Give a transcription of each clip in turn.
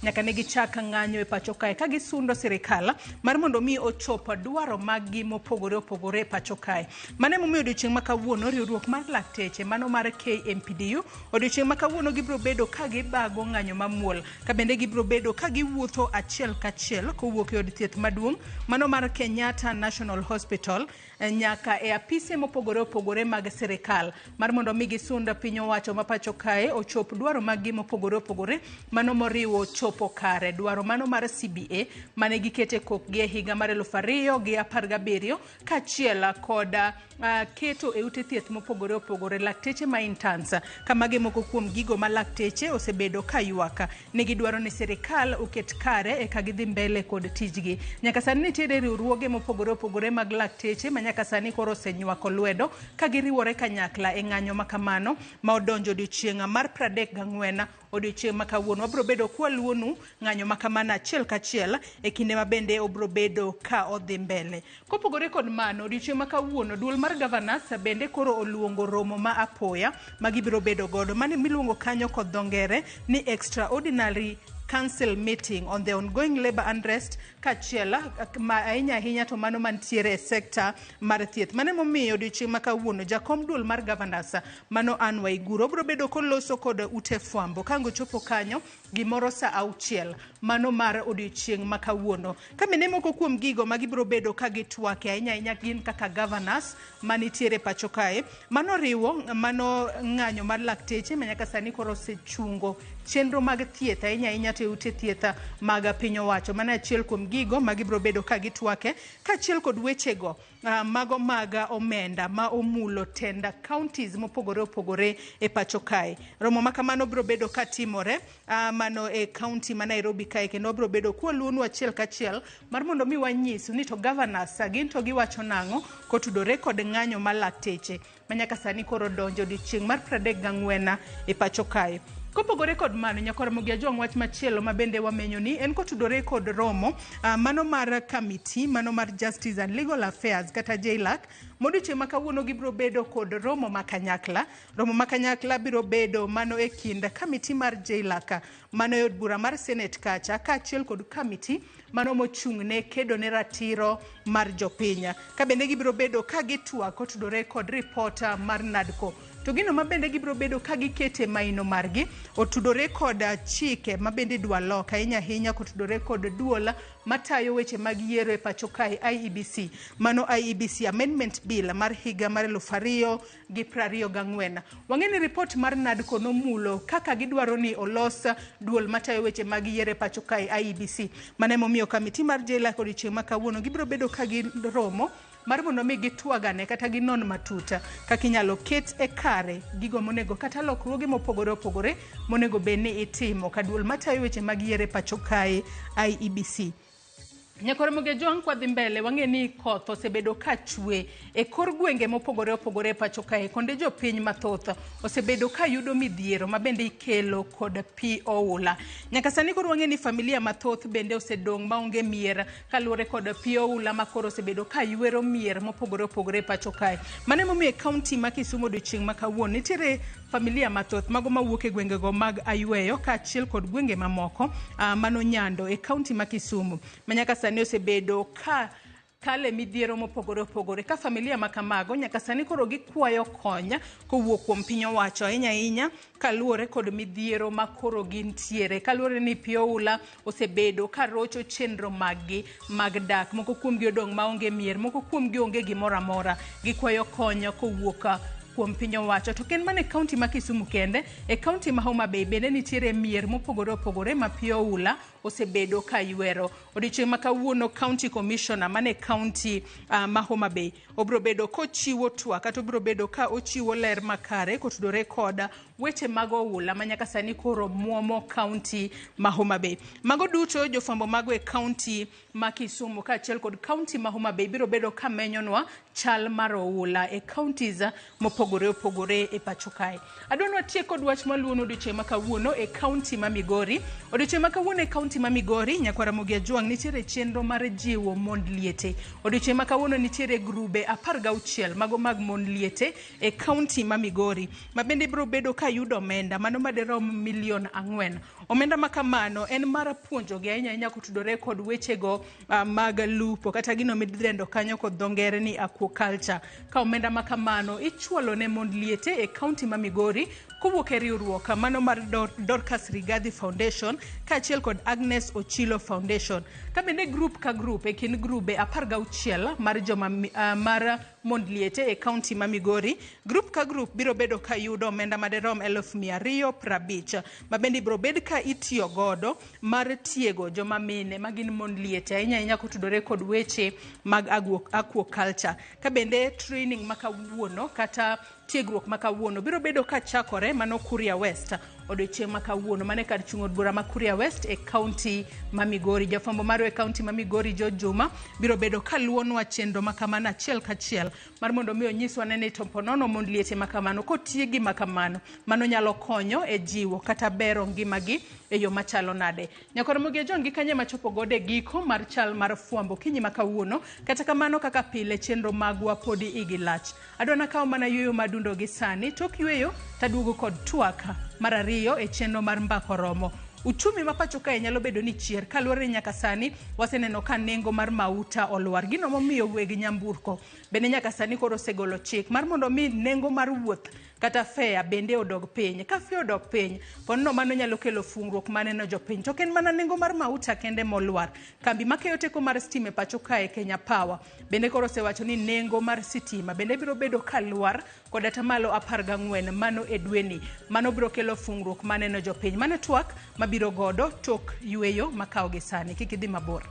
Nyaka ne gichak ng'anyo e pacho kae ka gisundo sirikal mar mondo mi ochop dwaro maggi mopogore opogore e pacho kae. Mano emomiyo odiochieng' ma kawuono riwruok mar lakteche mano mar KMPDU odiochieng' ma kawuono gibiro bedo ka gibago ng'anyo mamuol ka bende gibiro bedo ka giwuotho achiel kachiel kowuok e od thieth maduong' mano mar Kenyatta National Hospital nyaka e apise mopogore opogore mag sirikal mar mondo mi gisund piny owacho ma pacho kae ochop dwaro maggi mopogore opogore, mano moriwo chopo kare dwaro mano mar CBA mane gikete kokgi e higa mar 2017 kaachiel kod keto e ute thieth mopogore opogore lakteche ma interns. Ka magi moko kuom gigo ma lakteche osebedo ka ywak ni gidwaro ni sirikal oket kare eka gidhi mbele kod tijgi. Nyaka sani nitiere riwruoge mopogore opogore mag lakteche ma nyaka sani koro osenywako lwedo ka giriwore kanyakla e ng'anyo ma kamano ma odonjo odiochieng' mar 34 odiochieng' ma kawuono. Wabiro bedo kwaluonu ng'anyo ma kamano achiel kachiel e kinde ma bende obiro bedo ka odhi mbele. Kopogore kod mano, odiochieng' ma kawuono duol mar governors bende koro oluongo romo ma apoya ma gibiro bedo godo, mano miluongo kanyo kod dho ngere ni extraordinary council meeting on the ongoing labor unrest kaachiel ma ahinya ahinya to mano mantiere e sekta mar thieth. Mano emomiyo odiochieng' ma kawuono jakom duol mar governors mano Anne Waiguru obiro bedo koloso kod ute fwambo ka ang' ochopo kanyo gimoro sa 6 mano mar odiochieng' ma kawuono. Ka mine moko kuom gigo ma gibiro bedo ka gitwake ahinya ahinya gin kaka governors manitiere pacho kae, mano riwo mano ng'anyo mar lakteche ma nyaka sani koro osechungo chenro mag thieth ahinya ahinya to e ute thieth mag piny owacho. Mano achiel kuom gigo ma gibiro bedo ka gitwake kaachiel kod wechego mago mag omenda ma omulo tenda counties mopogore opogore e pacho kae. Romo ma kamano biro bedo ka timore mano e county ma Nairobi kae, kendo wabiro bedo kwaluonu achiel kachiel mar mondo mi wanyisu ni to governors gin to giwacho nang'o kotudore kod ng'anyo mar lakteche ma nyaka sani koro donjo odiochieng' mar 34 e pacho kae. Kopogore kod mano, nyakor Ramogi Ajwang', wach machielo ma bende wamenyo ni en kotudore kod romo mano mar committee mano mar Justice and Legal Affairs kata JLAC modiochieng' ma kawuono gibiro bedo kod romo ma kanyakla. Romo ma kanyakla biro bedo mano e kind committee mar JLAC mano e od bura mar Senate kacha kaachiel kod committee mano mochung' ne kedo ne ratiro mar jopiny. Ka bende gibiro bedo ka gitwak kotudore kod report mar NADCO. To gino ma bende gibiro bedo ka gikete maino margi otudore kod chike ma bende idwa lok ahinya ahinya kotudore kod duol matayo weche mag yiero e pacho kae IEBC. Mano IEBC Amendment Bill mar higa mar 2024. Wang'e ni report mar NADCO nomulo kaka gidwaro ni olos duol matayo weche mag yiero e pacho kae IEBC. Mano emomiyo kamiti mar JLAC odiochieng' ma kawuono gibiro bedo ka giromo mar mondo mi gitwagane kata ginon matut kaka inyalo ket e kare gigo monego kata lokruoge mopogore opogore monego bed ni itimo ka duol matayo weche mag yiero e pacho kae IEBC. Nyakore Mogi Ajwang', kwadhi mbele wang'e ni koth osebedo ka chwe e kor gwenge mopogore opogore e pacho kae. Konde jopiny mathoth osebedo ka yudo midhiero ma bende ikelo kod pi oula. Nyaka sani koro wang'e ni familia mathoth bende osedong' maonge mier kaluwore kod pi oula ma koro osebedo ka ywero mier mopogore opogore e pacho kae. Mano emomiyo e kaunti ma Kisumu odiochieng' ma kawuono nitiere familia mathoth mago mawuok e gwengego mag Ayweyo kaachiel kod gwenge mamoko mano Nyando e kaunti ma Kisumu ma nyaka sani osebedo ka kale midhiero mopogore opogore. Ka familia ma kamago nyaka sani koro gikwayo kony kowuok kuom piny owacho ahinya ahinya kaluwore kod midhiero ma koro gintiere, kaluwore ni pi oula osebedo ka rocho chenro maggi mag dak. Moko kuomgi odong' maonge mier, moko kuomgi onge gimoro amora. Gikwayo kony kowuok kuom piny owacho. To ken mana e kaunti ma Kisumu kende, e kaunti ma Homa Bay bende nitiere mier mopogore opogore ma pi oula osebedo ka ywero. Odiochieng' ma kawuono county commissioner mane kaunti ma Homa Bay obiro bedo kochiwo twak kata obiro bedo ka ochiwo ler makare kotudore kod weche mag oula ma nyaka sani koro muomo kaunti ma Homa Bay. Mago duto jofwambo mago e kaunti ma Kisumu kaachiel kod kaunti ma Homa Bay biro bedo ka menyonwa chal mar oula e counties mopogore opogore e pacho kae. Adwa ni watiek kod wach maluwono odiochieng' ma kawuono e kaunti ma Migori. Odiochieng' ma kawuono e kaunti ma Migori, nyakwar Ramogi Ajwang' nitiere chenro mar jiwo mond liete. Odiochieng' ma kawuono nitiere grube 16 mago mag mond liete e kaunti ma Migori ma bende biro bedo ka yudo omenda mano madirom milion 4. Omenda ma kamano en mar puonjogi ahinya ahinya kotudore kod wechego mag lupo kata gino midendo kanyo kod dho ngere ni aquaculture. Ka omenda ma kamano ichuolo ne mond liete e kaunti ma Migori kowuok e riwruok mano mar Dorcas Rigathi Foundation kaachiel kod Agnes Ochilo Foundation. Ka bende grup ka grup e kind grube 16 mar joma mar mond liete e kaunti ma Migori, grup ka grup biro bedo ka yudo omenda madirom 250,000 ma bende ibiro bed ka itiyo godo mar tiego joma mine ma gin mond liete ahinya ahinya kotudore kod weche mag aquaculture. Ka bende training ma kawuono kata tiegruok ma kawuono biro bedo ka chakore mano Kuria West odiochieng' ma kawuono mane kar chung' od bura ma Kuria West e kaunti ma Migori. Jafwambo marwa e kaunti ma Migori George Juma biro bedo ka luwonwa chenro ma kamano achiel kachiel mar mondo mi onyiswa ni to ponono mond liete ma kamano kotiegi ma kamano mano nyalo konyo e jiwo kata bero ngimagi e yo machalo nade. Nyakoro Mogi John gi kanye machopo godo e giko mar chal mar fwambo kinyi ma kawuono. Kata kamano kaka pile chenro magwa podi igi lach. Adwa nakawo mana yueyo madundo gi sani. Tok yueyo taduogo kod twak mar ariyo e chenro mar Mbaka Oromo. Uchumi ma pacho kae nyalo bedo ni chier kaluwore ni nyaka sani waseneno ka nengo mar mauta olwar. Gino momiyo weg nyamburko bende nyaka sani koro osegolo chik mar mondo mi nengo mar wuoth kata fare bende odog piny. Ka fare odok piny, ponono mano nyalo kelo fungruok maneno jopiny. To ok en mana nengo mar mauta kende molwar. Kambi makeyo teko mar stima e pacho kae Kenya Power bende koro osewacho ni nengo mar sitima bende biro bedo kalwar kod atamalo 14 mano e dweni. Mano biro kelo fungruok maneno jopiny. Mano twak mabiro godo tok yueyo makawo gi sani. Kik idhi mabor.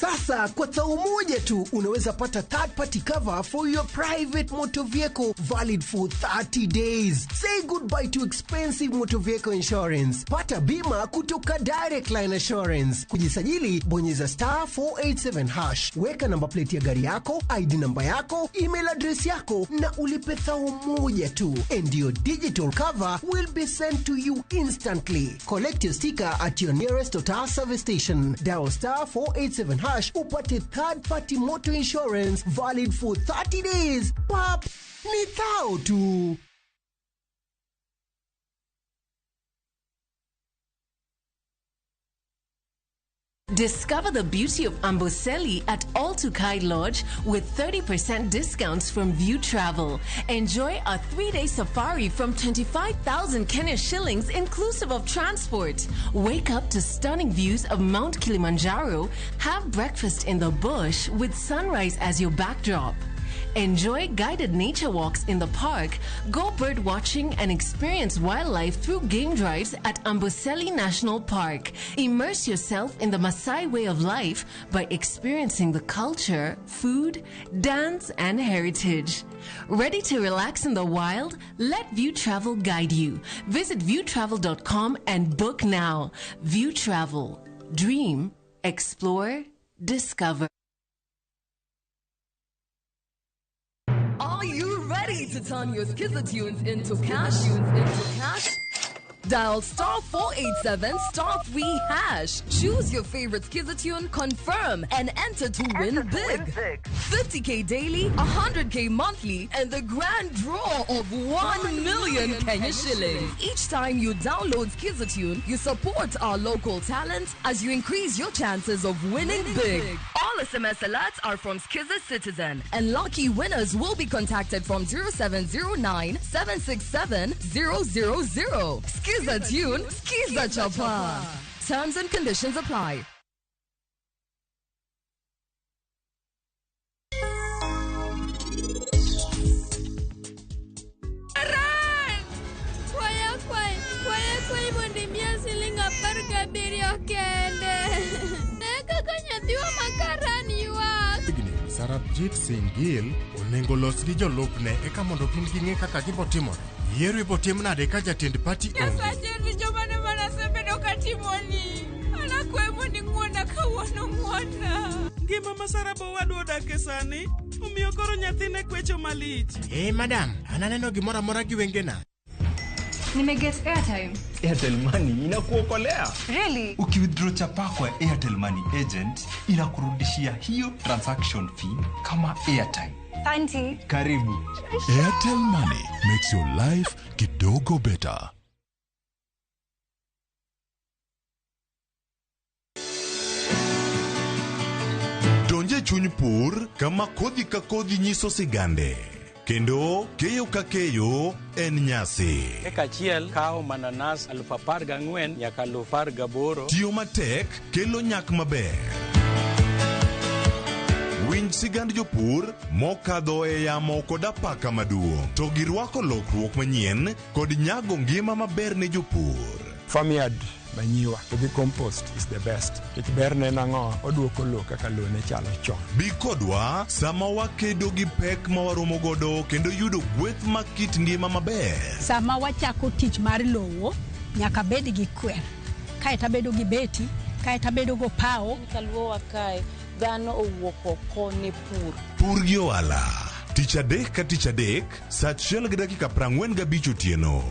Sasa kwa thao moja tu unaweza pata third party cover for your private motor vehicle valid for 30 days. Say goodbye to expensive motor vehicle insurance. Pata bima kutoka Direct Line Assurance. Kujisajili, bonyeza star 487 hash. Weka namba plate ya gari yako, ID namba yako, email address yako na ulipe thao moja tu. And your digital cover will be sent to you instantly. Collect your sticker at your nearest Total service station. Dial star 487 hash upate third party motor insurance valid for 30 days. Pap, ni thao tu. Discover the beauty of Amboseli at All Tukai Lodge with 30% discounts from View Travel. Enjoy a 3-day safari from 25,000 Kenya shillings inclusive of transport. Wake up to stunning views of Mount Kilimanjaro. Have breakfast in the bush with sunrise as your backdrop. Enjoy guided nature walks in the park, go bird watching and experience wildlife through game drives at Amboseli National Park. Immerse yourself in the Maasai way of life by experiencing the culture, food, dance, and heritage. Ready to relax in the wild? Let View Travel guide you. Visit viewtravel.com and book now. View Travel. Dream, explore, discover. Are you ready to turn your Skiza tunes into cash? Dial star 487 star 3 hash. Choose your favorite Skiza tune, confirm, and enter to win big. 50K daily, 100K monthly, and the grand draw of 1 million Kenya shillings. Each time you download Skiza tune, you support our local talent as you increase your chances of winning big. All SMS alerts are from Skiza Citizen, and lucky winners will be contacted from 0709 767 000. Skiza tune, Skiza Chapa. Terms and conditions apply. Sarabjit Singh Gill onego los gi jolupne eka mondo gin ging'e kaka gibotimore. Yiero ibotim nade ka jatend party onge? Nyasache richo mane manasebedo katimoni. Anakwayi mondo ing'wona kawuono ng'wona. Ngima ma Sarabo owadwa odake sani omiyo koro nyathine kwecho malich. Eh madam, an aneno gimoro amora gi wengena. Nimeget airtime. Airtel Money inakuokolea. Really? Ukiwithdraw chapa kwa Airtel Money agent inakurudishia hiyo transaction fee kama airtime. Auntie. Karibu. Airtel Money makes your life kidogo better. Donje chuny pur kama kodhi ka kodhi nyiso sigande. Kendo keyo ka keyo en nyasi. Eka achiel kawo mananas 14,000 nyaka 18,000. Tiyo matek kelo nyak maber. Winj sigand jopur mokadho e yamo kod apaka maduong' to girwako lokruok manyien kod nyago ngima maber ne jopur. Farmyard manyiwa to gi compost is the best. Nikech berne en ang'o? Oduoko lowo kaka lowo ne chalo chon. Bi kodwa sama wakedo gi pek ma waromo godo kendo yudo gweth ma kit ngima maber. Sama wachako tich mar lowo, nyaka bed gi kwer. Kaeto abedo gi beti, kaeto abedo go pawo. Kaluowa kae, dhano owuok oko ne pur. Pur gi ohala. Tich adek ka tich adek, saa 1:45 otieno.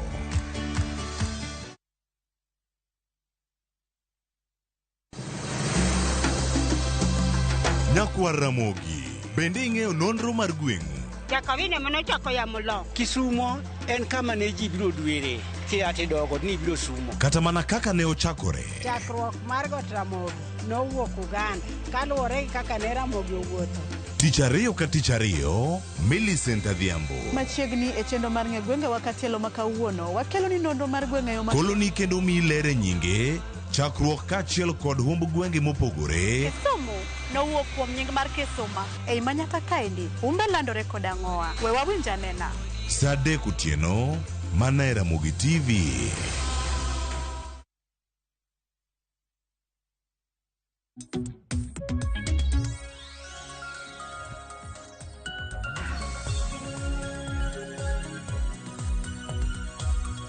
Nyakwar Ramogi, bende ing'eyo nonro mar gweng'u? Jakawine manochako yamo loko. Kisumo en kama ne ji biro dwere kia tidogo ni biro sumo. Kata mana kaka ne ochakore. Chakruok mar Got Ramogi nowuok Uganda kaluwore gi kaka ne Ramogi owuotho. Tich ariyo ka tich ariyo, Millicent Adhiambo. Machiegni e chenro mar ng'e gwengewa katielo ma kawuono, wakelo ni nonro mar gweng' e yo ma Koloni kendo miyi ler e nyinge, chakruok kaachiel kod humb gwenge mopogore. Kisumu nowuok kuom nying mar Kisuma. Ei manyaka kaendi, humbe landore kod ang'owa. We wawinj anena. Saa 3 otieno, mana e Ramogi TV.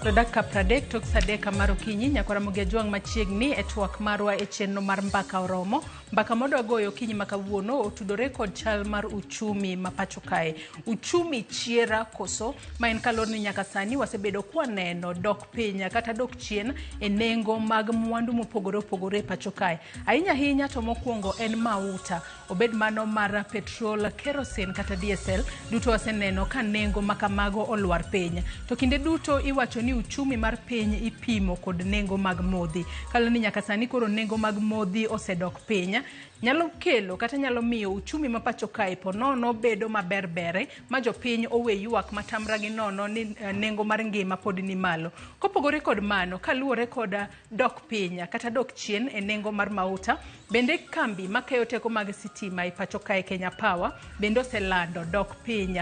Dakika 30 tok saa 3 mar okinyi nyaka Ramogi Ajwang' machiegni e twak marwa e chenro mar Mbaka Oromo. Mbaka modwa goyo okinyi ma kawuono otudore kod chal mar uchumi ma pacho kae. Uchumi chiera koso ma en kaluwore ni nyaka sani wasebedo kwaneno dok piny kata dok chien e nengo mag mwandu mopogore opogore e pacho kae. Ahinya ahinya to mokwongo en mauta, obed mano mar petrol, kerosene kata diesel, duto waseneno ka nengo ma kamago olwar piny. To kinde duto iwacho ni uchumi mar piny ipimo kod nengo mag modhi. Kaluwore ni nyaka sani koro nengo mag modhi osedok piny, nyalo kelo kata nyalo miyo uchumi ma pacho kae po nono bedo maber bere ma jopiny owe ywak matamra gi nono ni nengo mar ngima pod ni malo. Kopogore kod mano, kaluwore kod dok piny kata dok chien e nengo mar mauta, bende kambi makeyo teko mag sitima e pacho kae Kenya Power bende oselando dok piny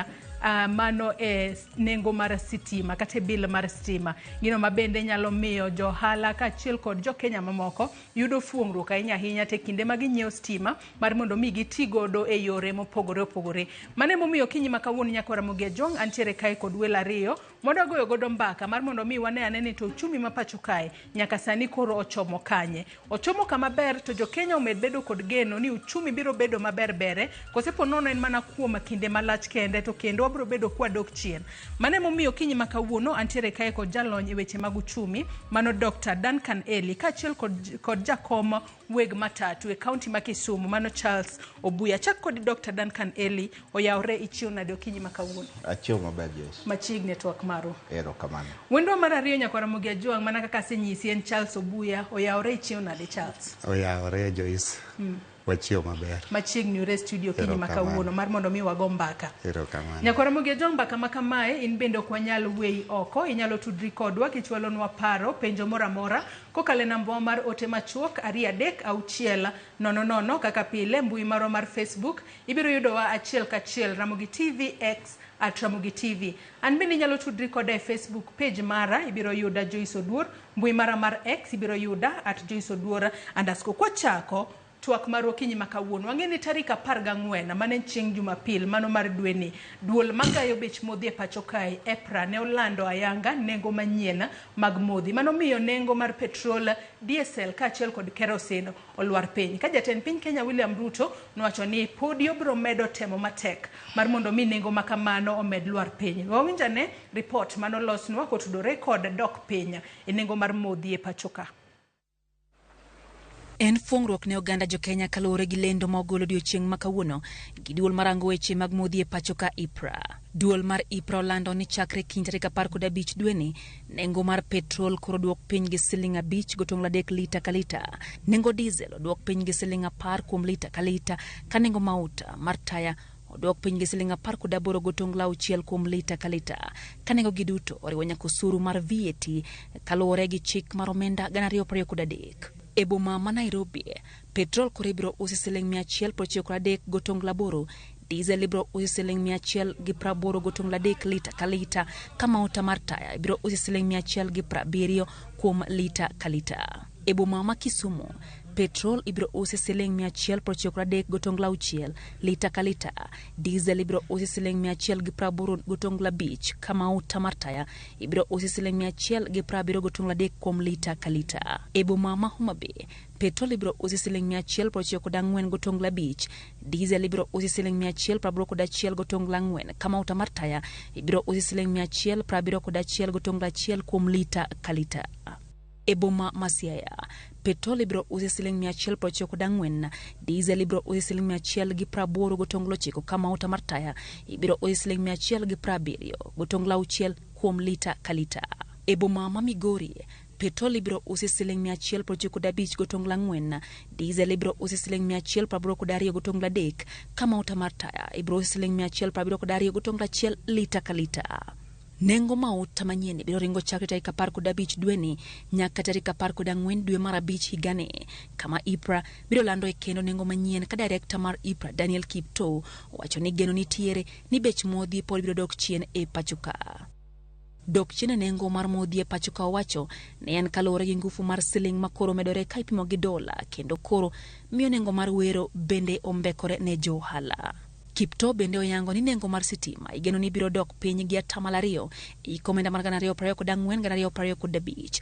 mano e nengo mar sitima kata e bill mar sitima. Gino ma bende nyalo miyo johala kaachiel kod jokenya mamoko yudo fuong'ruok ahinya ahinya te kinde ma ginyiewo stima mar mondo mi giti godo e yore mopogore opogore. Mano emomiyo okinyi ma kawuono nyaka Ramogi Ajwang' antiere kae kod welo ariyo mondo goyo godo mbaka mar mondo mi wane ane ni to uchumi ma pacho kae nyaka sani koro ochomo kanye. Ochomo kama ber to jokenya omed bedo kod geno ni uchumi biro bedo maber bere kose po nono en mana kuom kinde malach kende to kendo wabiro bedo kwadok chien. Mano emomiyo okinyi ma kawuono antiere kae kod jalony e weche mag uchumi mano Dr. Duncan Eli kaachiel kod jakom weg matatu e kaunti ma Kisumu mano Charles Obuya. Chak kod Dr. Duncan Eli, oyawre ichiew nade okinyi ma kawuono? Achiew maber Joyce. Machiegni e twak marwa. Erokamano. Wendwa mar ariyo nyaka Ramogi Ajwang' mana kaka asenyisi en Charles Obuya. Oyawre ichiew nade Charles? Oyawre Joyce. Wachiew maber. Machiegni ure studio okinyi ma kawuono mar mondo mi wago mbaka. Erokamano. Nyaka Ramogi Ajwang' mbaka ma kamae in bende ok wanyal weyi oko, inyalo tudri kodwa kichwalonwa paro, penjo moro amora kokalo e namba mar ote machuok 2 3 6 0 0 kaka pile mbui marwa mar Facebook ibiro yudowa achiel kachiel Ramogi TV X at Ramogi TV. An bende inyalo tudri koda e Facebook page mara, ibiro yuda Joyce Oduor, mbui mara mar X ibiro yuda at Joyce Oduor _. Kwachako Twak mar okinyi ma kawuono. Wang'e ni tarik 14 mane en chieng' Jumapil mano mar dweni, duol magayo bech modhi e pacho kae EPRA ne olando ayanga nengo manyien mag modhi. Mano miyo nengo mar petrol, diesel kaachiel kod kerosene olwar piny. Ka jatend piny Kenya William Ruto nowacho ni podi obiro medo temo matek mar mondo mi nengo ma kamano omed lwar piny. Wawinj ane ripot manolosnwa kotudore kod dok piny e nengo mar modhi e pacho ka. En fuong'ruok ne oganda jokenya kaluwore gi lendo ma ogol odiochieng' ma kawuono gi duol marango weche mag modhi e pacho ka IPRA. Duol mar IPRA olando ni chakre kiny tarik 15 dweni, nengo mar petrol koro oduok piny gi siling 5.3 lita ka lita. Nengo diesel oduok piny gi siling 10 kuom lita ka lita, ka nengo mauta mar taya oduok piny gi siling 18.6 kuom lita ka lita, ka nengo gi duto oriwo nyaka osuru mar VAT kaluwore gi chik mar omenda 2023. E boma ma Nairobi, petrol koro ibiro usi siling 193.8, diesel ibiro usi siling 183 lita ka lita, ka mauta mar taya ibiro usi siling 170 kuom lita ka lita. E boma ma Kisumu, petrol ibiro usi siling 193.6 lita ka lita, diesel ibiro usi siling 185, ka mauta mar taya ibiro usi siling 173 kuom lita ka lita. E boma ma Homa Bay, petrol ibiro usi siling 194.5, diesel ibiro usi siling 181.4, ka mauta mar taya ibiro usi siling 171.1 kuom lita ka lita. E boma ma Siaya, petrol ibiro usi siling 194, diesel ibiro usi siling 189, ka mauta mar taya ibiro usi siling 176 kuom lita ka lita. E boma ma Migori, petrol ibiro usi siling 195.4, diesel ibiro usi siling 182.3, ka mauta mar taya ibiro usi siling 172.1 lita ka lita. Nengo mauta manyien biro ringo chakre tarik 15 dweni nyaka tarik 14 dwe mar 5 higani, kama IPRA biro lando e kendo nengo manyien ka direkta mar IPRA Daniel Kiptoo owacho ni geno nitiere ni bech modhi pod biro dok chien e pacho ka. Dok chien e nengo mar modhi e pacho ka owacho ne en kaluwore gi ngufu mar siling ma koro medore ka ipimo gi dola, kendo koro miyo nengo mar wero bende ombekore ne jo ohala. Kiptoo bende oyango ni nengo mar sitima igeno ni biro dok piny gi 2% e omenda mar 2024 2025.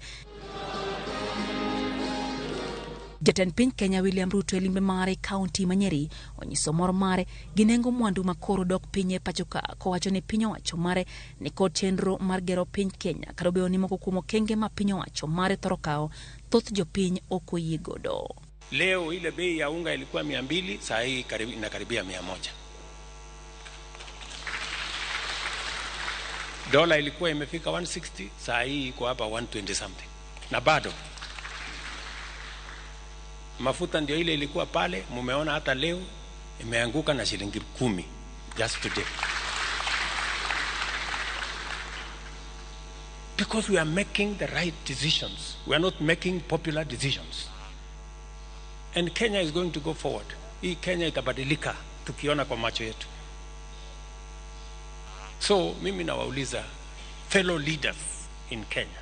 Jatend piny Kenya William Ruto e limbe mare kaunti ma Nyeri onyiso mor mare gi nengo mwandu ma koro dok piny e pacho ka, kowacho ni piny owacho mare ni kod chenro mar gero piny Kenya kata obedo ni moko kuom okenge ma piny owacho mare thoro kawo thoth jopiny ok oyie godo. Leo ile bei ya unga ilikuwa 200, saa hii inakaribia 100. Dola ilikuwa imefika 160, saa hii iko hapa 120 something. Na bado mafuta ndio ile ilikuwa pale, mumeona hata leo imeanguka na shilingi 10 just today. Because we are making the right decisions. We are not making popular decisions. And Kenya is going to go forward. Hii Kenya itabadilika tukiona kwa macho yetu. So mimi nawauliza fellow leaders in Kenya,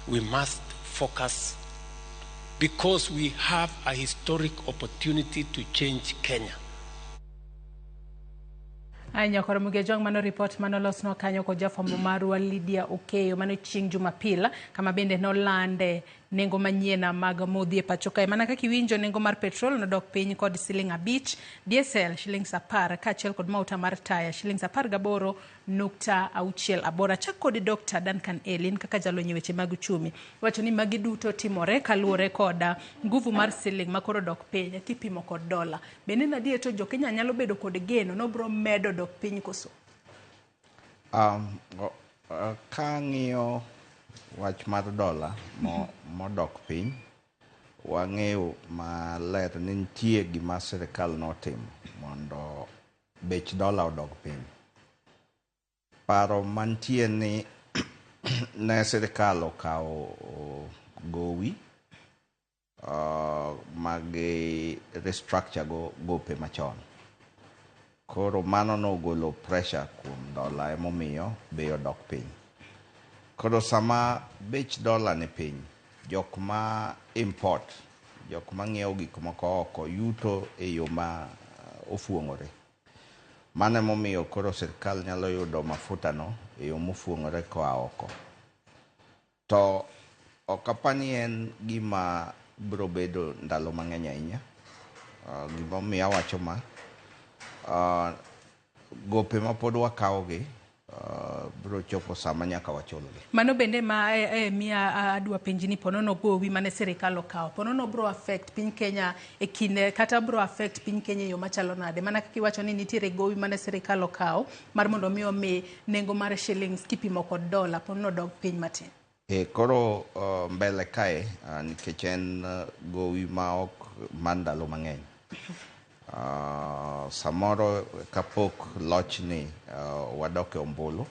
we must focus because we have a historic opportunity to change Kenya. Anya koro Mugejong mano report mano losno kanyo kod jafwambo marwa Lydia Okeyo mano chieng' Jumapil kama bende nolande nengo manyien mag modhi e pacho kae. Mana kaka iwinjo, nengo mar petrol nodok piny kod siling 5, diesel siling 10 kaachiel kod mauta mar taya siling 18.68. Chak kod Dr. Duncan Elin kaka jalony e weche mag uchumi wacho ni magi duto timore kaluwore kod nguvu mar siling ma koro dok piny kipimo kod dola. Bende nadier to jo Kenya nyalo bedo kod geno nobro medo dok piny koso? Ka ng'iyo wach mar dola modok piny, wang'eyo maler ni nitie gima sirikal notimo mondo bech dola odog piny. Paro mantie ni ne sirikal okawo gowi magi restructure go gope machon. Koro mano nogolo pressure kuom dola, emomiyo bei odok piny. Koro sama bech dola ni piny, jok ma import jok mang'iewo gik moko oko yuto e yo ma ofuong'ore. Mano emomiyo koro sirkal nyalo yudo mafuta no e yo mofuong'ore koa oko. To ok apar ni en gima biro bedo ndalo mang'eny ahinya. Gimomiyo awacho ma, gope ma pod wakawogi biro chopo sama nyaka wachulgi. Mano bende ma miya adwa penji ni ponono gowi mane sirikal okawo, ponono biro affect piny Kenya e kinde kata biro affect piny Kenya e yo machalo nade? Mana kaka iwacho ni nitiere gowi mane sirikal okawo mar mondo mi omi nengo mar shillings kipimo kod dola ponono dog piny matin. Koro mbele kae nikech en gowi ma ok mar ndalo mang'eny. Samoro kapok lochni wadok e ombulu,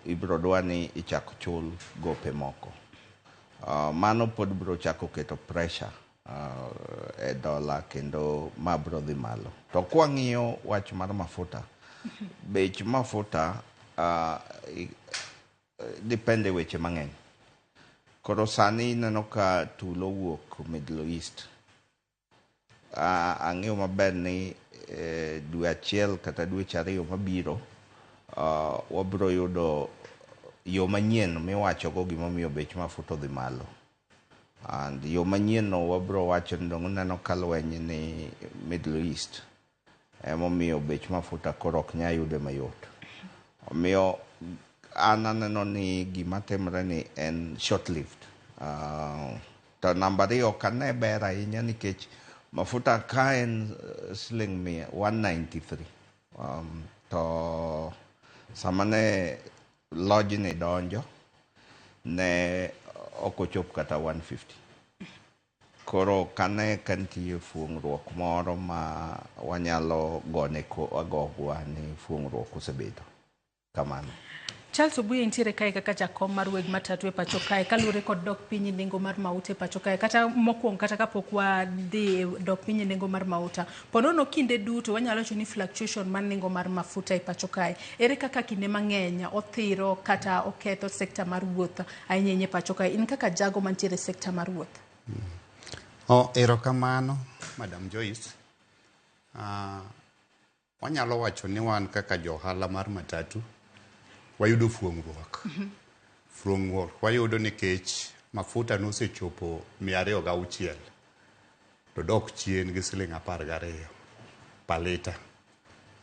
ibiro dwa ni ichak chul gope moko. Mano pod biro chako keto pressure e dola kendo ma biro dhi malo. To kwang'iyo wach mar mafuta, bech mafuta depende weche mang'eny. Koro sani ineno ka tulo wuok Middle East. Ang'eyo maber ni dwe achiel kata dweche ariyo mabiro wabiro yudo yo manyien miwachogo gimomiyo bech mafuta odhi malo. And yo manyien no wabiro wacho ni dong uneno ka lweny ni Middle East emomiyo bech mafuta koro ok nyal yude mayot. Omiyo an aneno ni gima timore ni en short lived. To namba ariyo ok ane ber ahinya nikech mafuta ka en siling 193. To sama ne lojni donjo ne ok ochop kata 150. Koro kane ka nitie fuong'ruok moro ma wanyalo gone agogwa ni fuong'ruok osebedo kamano. Charles Obuya nitiere kae kaka jakom mar weg matatu e pacho kae kaluwore kod dok piny e nengo mar mauta e pacho kae kata mokwongo kata kapok wadhi dok piny e nengo mar mauta ponono kinde duto wanyalo wacho ni fluctuation mar nengo mar mafuta e pacho kae ere kaka kinde mang'eny othiro kata oketho sekta mar wuoth ahinya ahinya e pacho kae in kaka jago mantiere e sekta mar wuoth? Erokamano Madam Joyce. Wanyalo wacho ni wan kaka jo ohala mar matatu wayudo fuong'ruok. Fuong'ruok wayudo nikech mafuta nosechopo 206 to dok chien gi siling 12 per lita.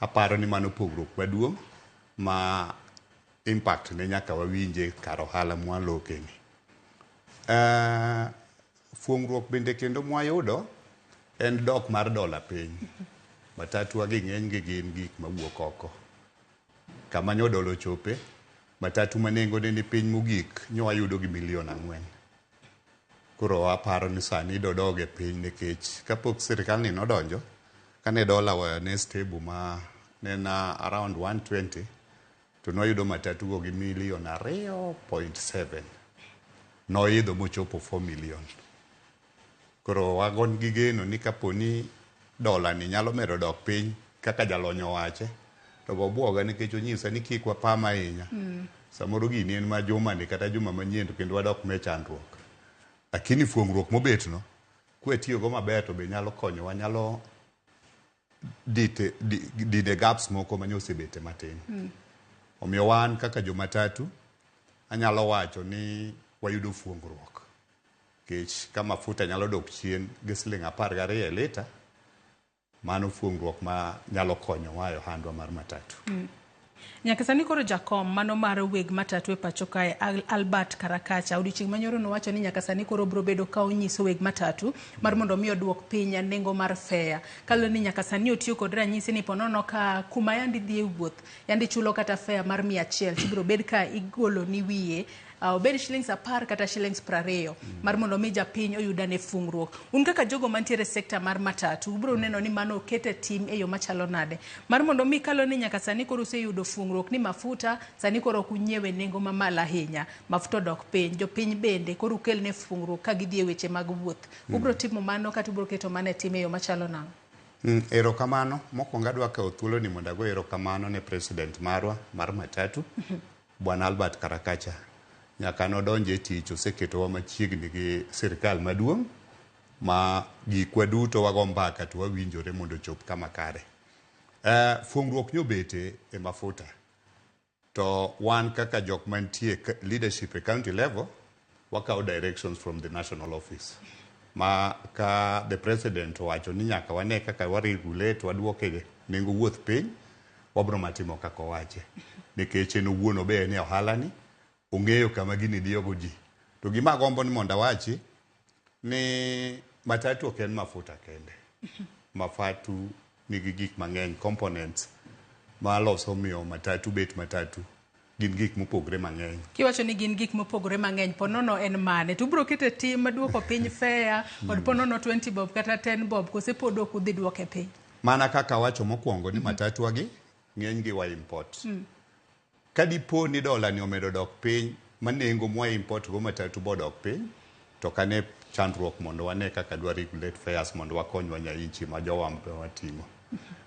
Aparo ni mano pogruok maduong' ma impact ne nyaka wawinje kar ohala mwalokeni. Fuong'ruok bende kendo mwayudo en dok mar dola piny. Matatu gi ng'eny gi gin gik mawuok oko. Kama nyo dola ochope, matatu ma nengone ni piny mogik nyo wayudo gi milion 4. Koro aparo ni sani dodog e piny nikech kapok sirikal ni nodonjo, kane dola ne stable ma ne en around 120, to nwayudo matatu go gi milion 2.7. Noidho mochopo 4 million. Koro wagon gi geno ni kaponi dola ni nyalo medo dok piny kaka jalony owache, to bobuoga nikech onyisa ni kik wapam ahinya. Samoro gini en ma juma ni kata juma manyien to kendo wadok me chandruok. Lakini fuong'ruok mobet no, kwatiyogo maber to be nyalo konyowa, nyalo dine gaps moko mane osebete matin. Omiyo wan kaka jomatatu, anyalo wacho ni wayudo fuong'ruok. Nikech ka mafuta nyalo dok chien gi siling 12 e lita, mano fuong'ruok ma nyalo konyowa e ohandwa mar matatu. Nyaka sani koro jakom mano mar weg matatu e pacho kae Albert Karakacha odiochieng' manyoro nowacho ni nyaka sani koro biro bedo ka onyiso weg matatu mar mondo mi oduok piny nengo mar fare. Kaluwore ni nyaka sani otiyo kod ranyisi ni ponono ka kuma yandi dhi e wuoth yandi chulo kata fare mar 100 tibiro bed ka igolo ni wiye obed shillings 10 kata shillings 20 mar mondo mi japiny oyudane fungruok. Un kaka jogo mantiere sekta mar matatu ubiro neno ni mano okete tim e yo machalo nade mar mondo mi kaluwore ni nyaka sani koro useyudo fungruok ni mafuta sani koro ok unyiewe nengo mamalo ahinya, mafuta odok piny, jopiny bende koro ukelne fungruok ka gidhi e weche mag wuoth. Ubiro timo mano kata ubiro keto mano e tim e yo machalo nang'o? Erokamano. Mokwongo adwa kawo thuolo ni mondo ago erokamano ne president marwa mar matatu, Bwana Albert Karakacha. Nyaka nodonje e tich oseketowa machiegni gi sirikal maduong' Ma gikwa duto wago mbaka to wawinjore mondo ochop kama kare. Fuongruok nyobete e mafuta. To wan kaka jok mantie leadership e county level, wakawo directions from the national office. Ma ka the president owacho ni nyaka wane kaka wa regulate waduoke nengo wuoth piny, wabro matimo kaka owache. Nikech en owuon obe en e ohala ni, ong'eyo kama gini diyogo ji. To gima agombo ni mondo awachi, ni matatu ok en mafuta kende. Matatu nigi gik mang'eny, components maloso miyo matatu bet matatu gin gik mopogre mang'eny. Kiwacho ni gin gik mopogore mang'eny, ponono en mane? To ubiro keto e tim duoko piny fare kod ponono 20 bob kata 10 bob, kose pod ok udhi duoke piny? Mana kaka awacho mokwongo ni matatu gi ng'eny gi wa import. Ka dipo ni dola ni omedo dok piny ma nengo mwa import go matatu bodok piny, to kane chandruok mondo wane kaka dwa regulate fares mondo wakony wananchi ma jowa wating'o.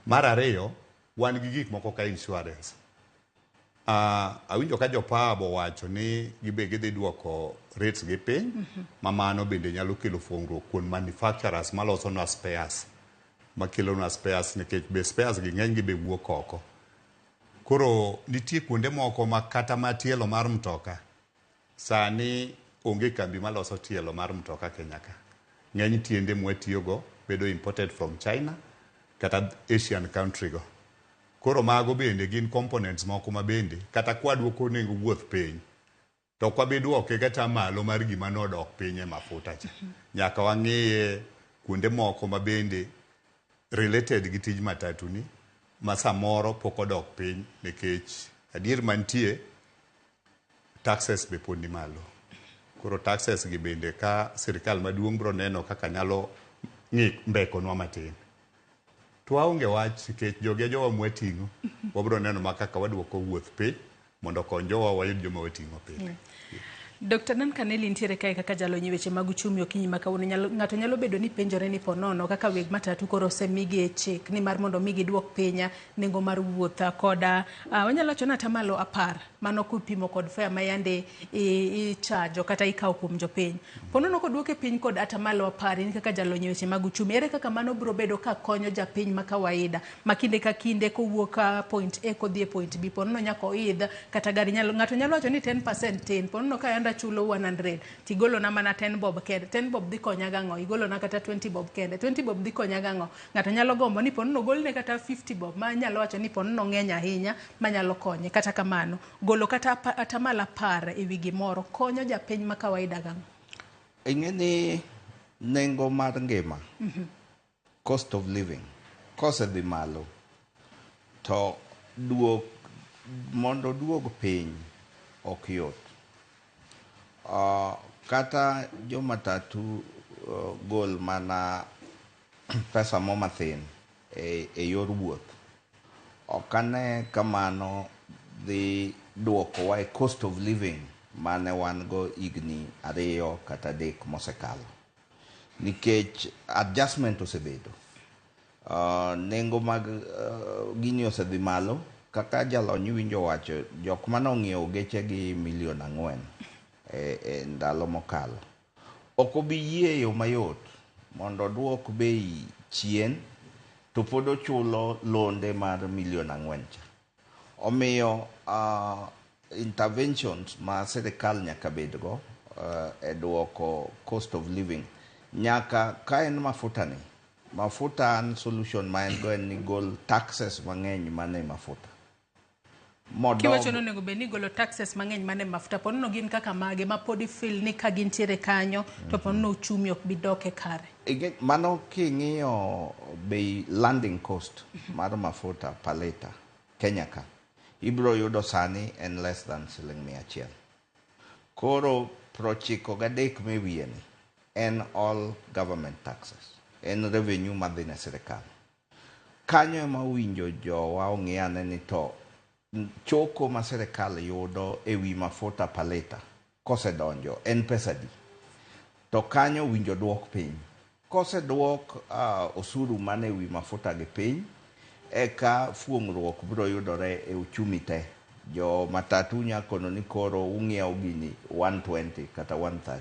Mar ariyo, wan gi gik moko ka insurance. Awinjo ka jopab owacho ni gibe gidhi duoko rates gi piny, ma mano bende nyalo kelo fuongruok kuom manufacturers malosonwa spares, makelonwa spares nikech be spares gi ng'eny gi be wuok oko. Koro nitie kuonde moko ma kata ma tielo mar mtoka sani onge kambi maloso tielo mar mtoka Kenya ka. Ng'eny tiende mwatiyogo bedo imported from China kata Asian country go. Koro mago bende gin components moko ma bende kata kwadwoko nengo wuoth piny to ok wabi duoke kata malo mar gima nodok piny e mafuta cha. Nyaka wang'iye kuonde moko ma bende related gi tij matatu ni ma samoro pok odok piny nikech adier mantie taxes be pod ni malo. Koro taxes gi bende ka sirikal maduong' bro neno kaka nyalo ng'i mbekonwa matin. To waonge wach nikech jogi e jowa mwating'o, wabro neno ma kaka waduoko wuoth piny mondo okony jowa wayud joma wating'o pile. Dr. Duncan Elly nitiere kae kaka jalony e weche mag uchumi okinyi ma kawuono. Ng'ato nyalo bedo ni penjore ni ponono kaka weg matatu koro osemigi e chik ni mar mondo mi giduok piny nengo mar wuoth koda wanyalo wacho ni atamalo 10 mano kupimo kod fare ma yande ichajo kata ikawo kuom jopiny. Ponono koduoke piny kod atamalo 10 in kaka jalony e weche mag uchumi, ere kaka mano biro bedo ka konyo japiny ma kawaida ma kinde ka kinde kowuok point A kodhi e point B ponono nyaka oidh kata gari ng'ato nyalo wacho ni 10% tin ponono ka yanda chulo 100 tigolona mana 10 bob kende, 10 bob dhi konya gang'o, igolona kata 20 bob kende, 20 bob dhi konya gang'o. Ng'ato nyalo gombo ni ponono golne kata 50 bob ma nyalo wacho ni ponono ng'eny ahinya manyalo konye. Kata kamano golo kata atamalo 10 ewi gimoro konyo japiny ma kawaida gang'o? Ing'e ni nengo mar ngima, cost of living, kosedhi malo to duok mondo duog piny ok yot. Kata jomatatu gol mana pesa mo mathin e yor wuoth, ok ane kamano dhi duokowa e cost of living mane wan go higni 2 kata 3 mosekalo, nikech adjustment osebedo. Nengo mag gini osedhi malo. Kaka jalony iwinjo wacho, jok mane ong'iewo geche gi milion 4 e ndalo mokalo ok obi yie yo mayot mondo oduok bei chien to pod ochulo londe mar milion 4 cha. Omiyo interventions ma sirikal nyaka bedgo e duoko cost of living nyaka ka en mafuta ni mafuta an solution ma en go en ni gol taxes mang'eny mane mafuta. Kiwacho ni onego bed ni golo taxes mang'eny mane mafuta, ponono gin kaka mage ma pod ifeel ni ka gintiere kanyo to ponono uchumi ok bi dok e kare? Mano king'iyo bei landing cost mar mafuta per liter Kenya ka, ibiro yudo sani en less than siling 100. Koro 93 mewiye ni en all government taxes, en revenue madhi ne sirikal. Kanyo ema owinjo jowa ong'i ane ni to choko ma sirikal yudo ewi mafuta per liter kosedonjo en pesa adi, to kanyo owinjo duok piny. Koseduok osuru mane wi mafuta gi piny, eka fuong'ruok biro yudore e uchumi te. Jo matatu nyakono ni koro ung'iewo gini 120 kata 130,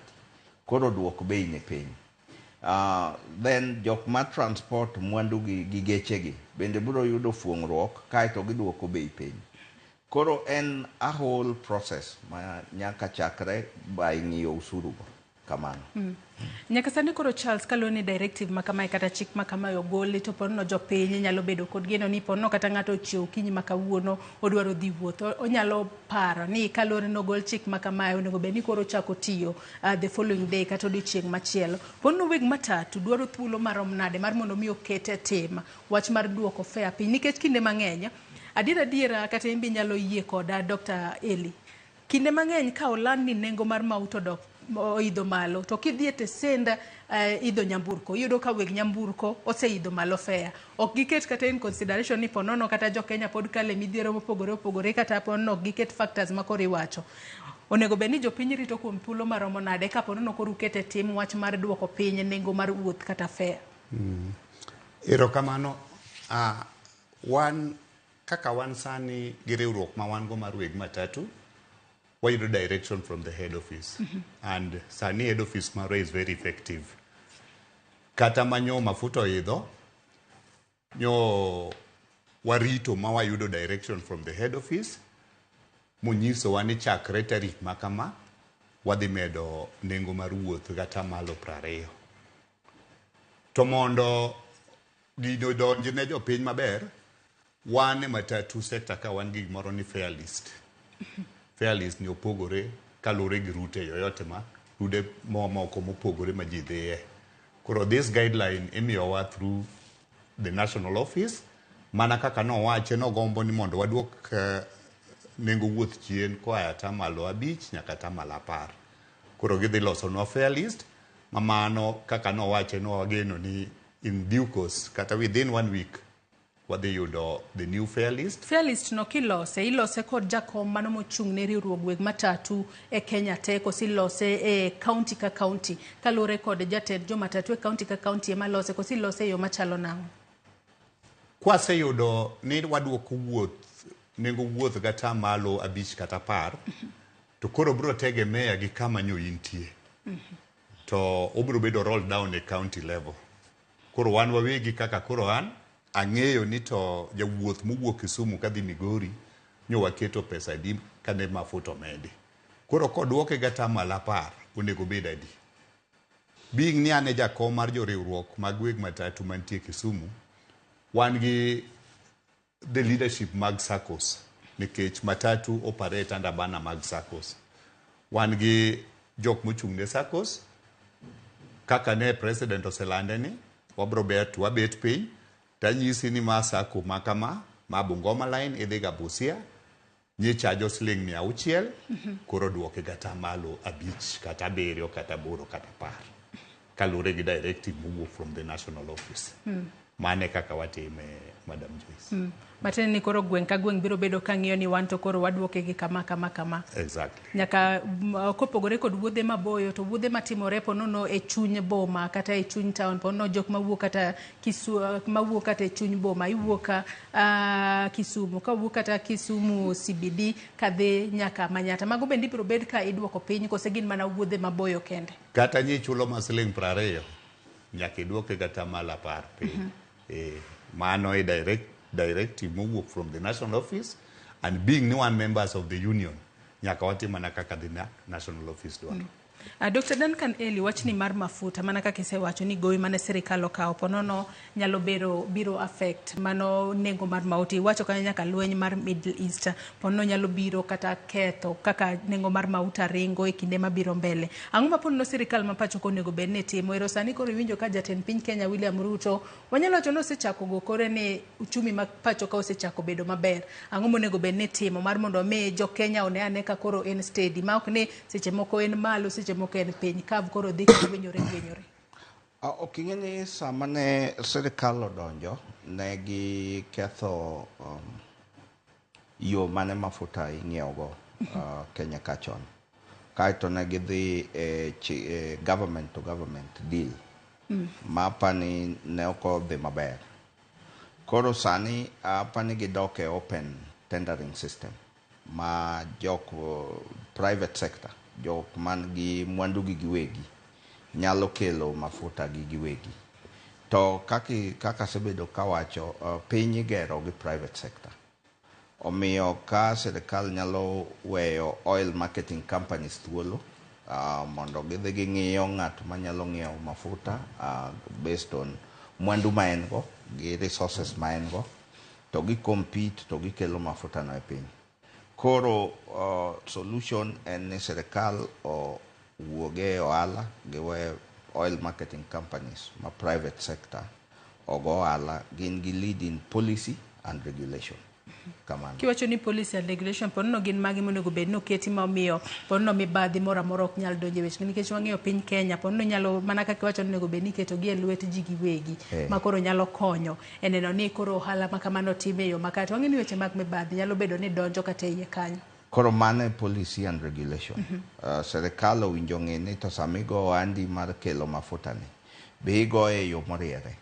koro duok bei ni piny. Then jok ma transport mwandu gi gechegi bende biro yudo fuong'ruok kaeto giduoko bei piny. Koro en a whole process ma nyaka chakre by ng'iyo usuru go kamano. Nyaka sani koro Charles, kaluwore ni directive ma kamae kata chik ma kamae ogol to ponono jopiny nyalo bedo kod geno ni ponono kata ng'ato ochiew okinyi ma kawuono odwaro dhi wuoth, onyalo paro ni kaluwore ni ogol chik ma kamae onego bed ni koro ochako tiyo the following day kata odiochieng' machielo. Ponono weg matatu dwaro thuolo marom nade mar mondo mi oket e tim wach mar duoko fare piny, nikech kinde mang'eny adier adiera kata in be inyalo yie koda Dr. Eli, kinde mang'eny ka oland ni nengo mar mauta odok oidho malo to kidhi e tesend idho nyamburko iyudo ka weg nyamburko oseidho malo fare, ok giket kata in consideration ni ponono kata jo Kenya pod kale midhiero mopogore opogore, kata ponono ok giket factors ma koro iwacho. Onego bed ni jopiny rito kuom thuolo maromo nade ka ponono koro ukete tim wach mar duoko piny nengo mar wuoth kata fare? Erokamano. Wan kaka wan sani gi riwruok ma wan go mar weg matatu, wayudo direction from the head office. And sani head office marwa is very effective. Kata manyo mafuta oidho, nyo warito ma wayudo direction from the head office, monyisowa ni chakre tarik ma kama, wadhi medo nengo mar wuoth gatamalo 20. To mondo gino donj ne jopiny maber, wan e matatu sector ka wan gi gimoro ni fare list. Fare list ni opogore kaluwore gi route yoyote ma route moko mopogore ma ji dhiye. Koro this guideline imiyowa through the national office, mana kaka nowache nogombo ni mondo waduok nengo wuoth chien koa e atamalo 5 nyaka atamalo 10. Koro gidhi losonwa fare list ma mano kaka nowache no wageno ni in due course kata within 1 week wadhi yudo the new fare list. Fare list no kilose, ilose kod jakom mano mochung' ne riwruog weg matatu e Kenya te, koso ilose e county ka county kaluwore kod jatend jomatatu e county ka county ema lose, koso ilose e yo machalo nang'o? Kwaseyudo ni waduoko wuoth nengo wuoth gatamalo 5 kata 10, to koro biro tegemea gi kama nyo intie. To obiro bedo roll down e county level. Koro wan wawegi kaka koro an ang'eyo ni to jawuoth mowuok Kisumu kadhi Migori nyo waketo pesa adi kane mafuta omedi. Koro koduoke gatamalo 10 onego bed adi? Being ni an e jakom mar joriwruok mag weg matatu mantie Kisumu, wan gi the leadership mag SACCOs nikech matatu operate under banner mag SACCOs. Wan gi jok mochung' ne SACCOs, kaka ne president oselande ni wabro bet wabet piny tanyisi ni ma SACCO ma kama ma Bungoma line idhi ga Busia nyichajo siling 600, koro duoke gatamalo 5 kata 7 kata 8 kata 10 kaluwore gi directive mowuok from the national office. Mane kaka watime, Madam Joyce. Matiende ni koro gweng' ka gweng' biro bedo ka ng'iyo ni wan to koro waduoke gi kama kama kama. Exactly. Nyaka kopogore kod wuodhe maboyo to wuodhe matimore ponono e chuny boma kata e chuny town, ponono jok mawuok kata mawuok kata e chuny boma, iwuok Kisumu, kawuok kata Kisumu CBD kadhi nyaka Manyatta. Mago bende ibiro bed ka iduoko piny kose gin mana wuodhe maboyo kende? Kata nyichulo ma siling 20 nyaka iduoke gatamalo 10 piny. Mano e directive mowuok from the national office, and being ni one members of the union nyaka watim mana kaka the national office dwaro. Dr. Duncan Eli, wachni mar mafuta mana kaka isewacho ni gowi mane sirikal okawo ponono nyalo biro affect mano nengo mar mauta. Iwacho kanyo nyaka lweny mar Middle East ponono nyalo biro kata ketho kaka nengo mar mauta ringo e kinde mabiro mbele. Ang'o ma ponono sirikal ma pacho ka onego bed ni timo? Ero sani koro iwinjo ka jatend piny Kenya William Ruto wanyalo wacho ni osechako go kore ni uchumi ma pacho ka osechako bedo maber. Ang'o monego bed ni timo mar mondo mi jo Kenya one ane ka koro en steady ma ok ni seche moko en malo seche moko en piny, kav koro dhi gwenyore gwenyore? Ok ing'e ni sama ne sirikal odonjo ne giketho yo mane mafuta ing'iewogo Kenya ka chon. Kaeto ne gidhi e government to government deal. Ma apani ne ok odhi maber. Koro sani apani gidok e open tendering system ma jok private sector, jok man gi mwandu gi giwegi nyalo kelo mafuta gi giwegi. To kaka asebedo kawacho, piny igero gi private sector. Omiyo ka sirikal nyalo weyo oil marketing companies thuolo mondo gidhi ging'iyo ng'at manyalo ng'iewo mafuta based on mwandu ma en go gi resources ma en go, to gi compete to gikelo mafuta no e piny. Koro solution en ni sirikal owuoge e ohala, giwe oil marketing companies ma private sector ogo ohala, gin gi lead in policy and regulation. Kamano. Kiwacho ni policy and regulation, ponono gin magi monego bed ni oketi ma omiyo ponono mibadhi moro amora ok nyal donjo e weche, nikech wang'eyo piny Kenya ponono nyalo mana kaka iwacho ni onego bed ni iketo gi e lwet ji giwegi ma koro nyalo konyo e neno ni koro ohala ma kamano tim e yo makare. To wang'eyo ni weche mag mibadhi nyalo bedo ni donjo kata e iye kanyo. Koro mano e policy and regulation. Sirikal owinjo ng'e ni to sama igo ohandi mar kelo mafuta ni, be igoye e yo moriere,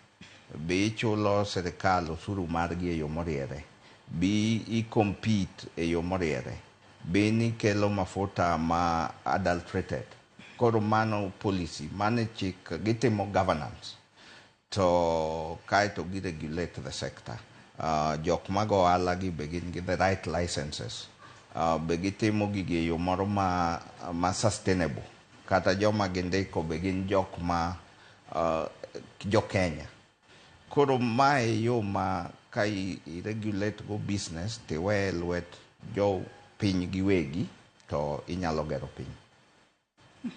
be ichulo sirikal osuru margi e yo moriere, be i compete e yo moriere, be nikelo mafuta ma adulterated. Koro mano policy, mano e chik, gitimo governance to kaeto gi regulate the sector. Jok mago ohala gi be gin gi the right licenses, be gitimo gigi e yo moro ma sustainable, kata joma gindiko be gin jok ma jo Kenya. Koro mae yo ma ka i regulate go business tiweye lwet jo piny giwegi to inyalo gero piny.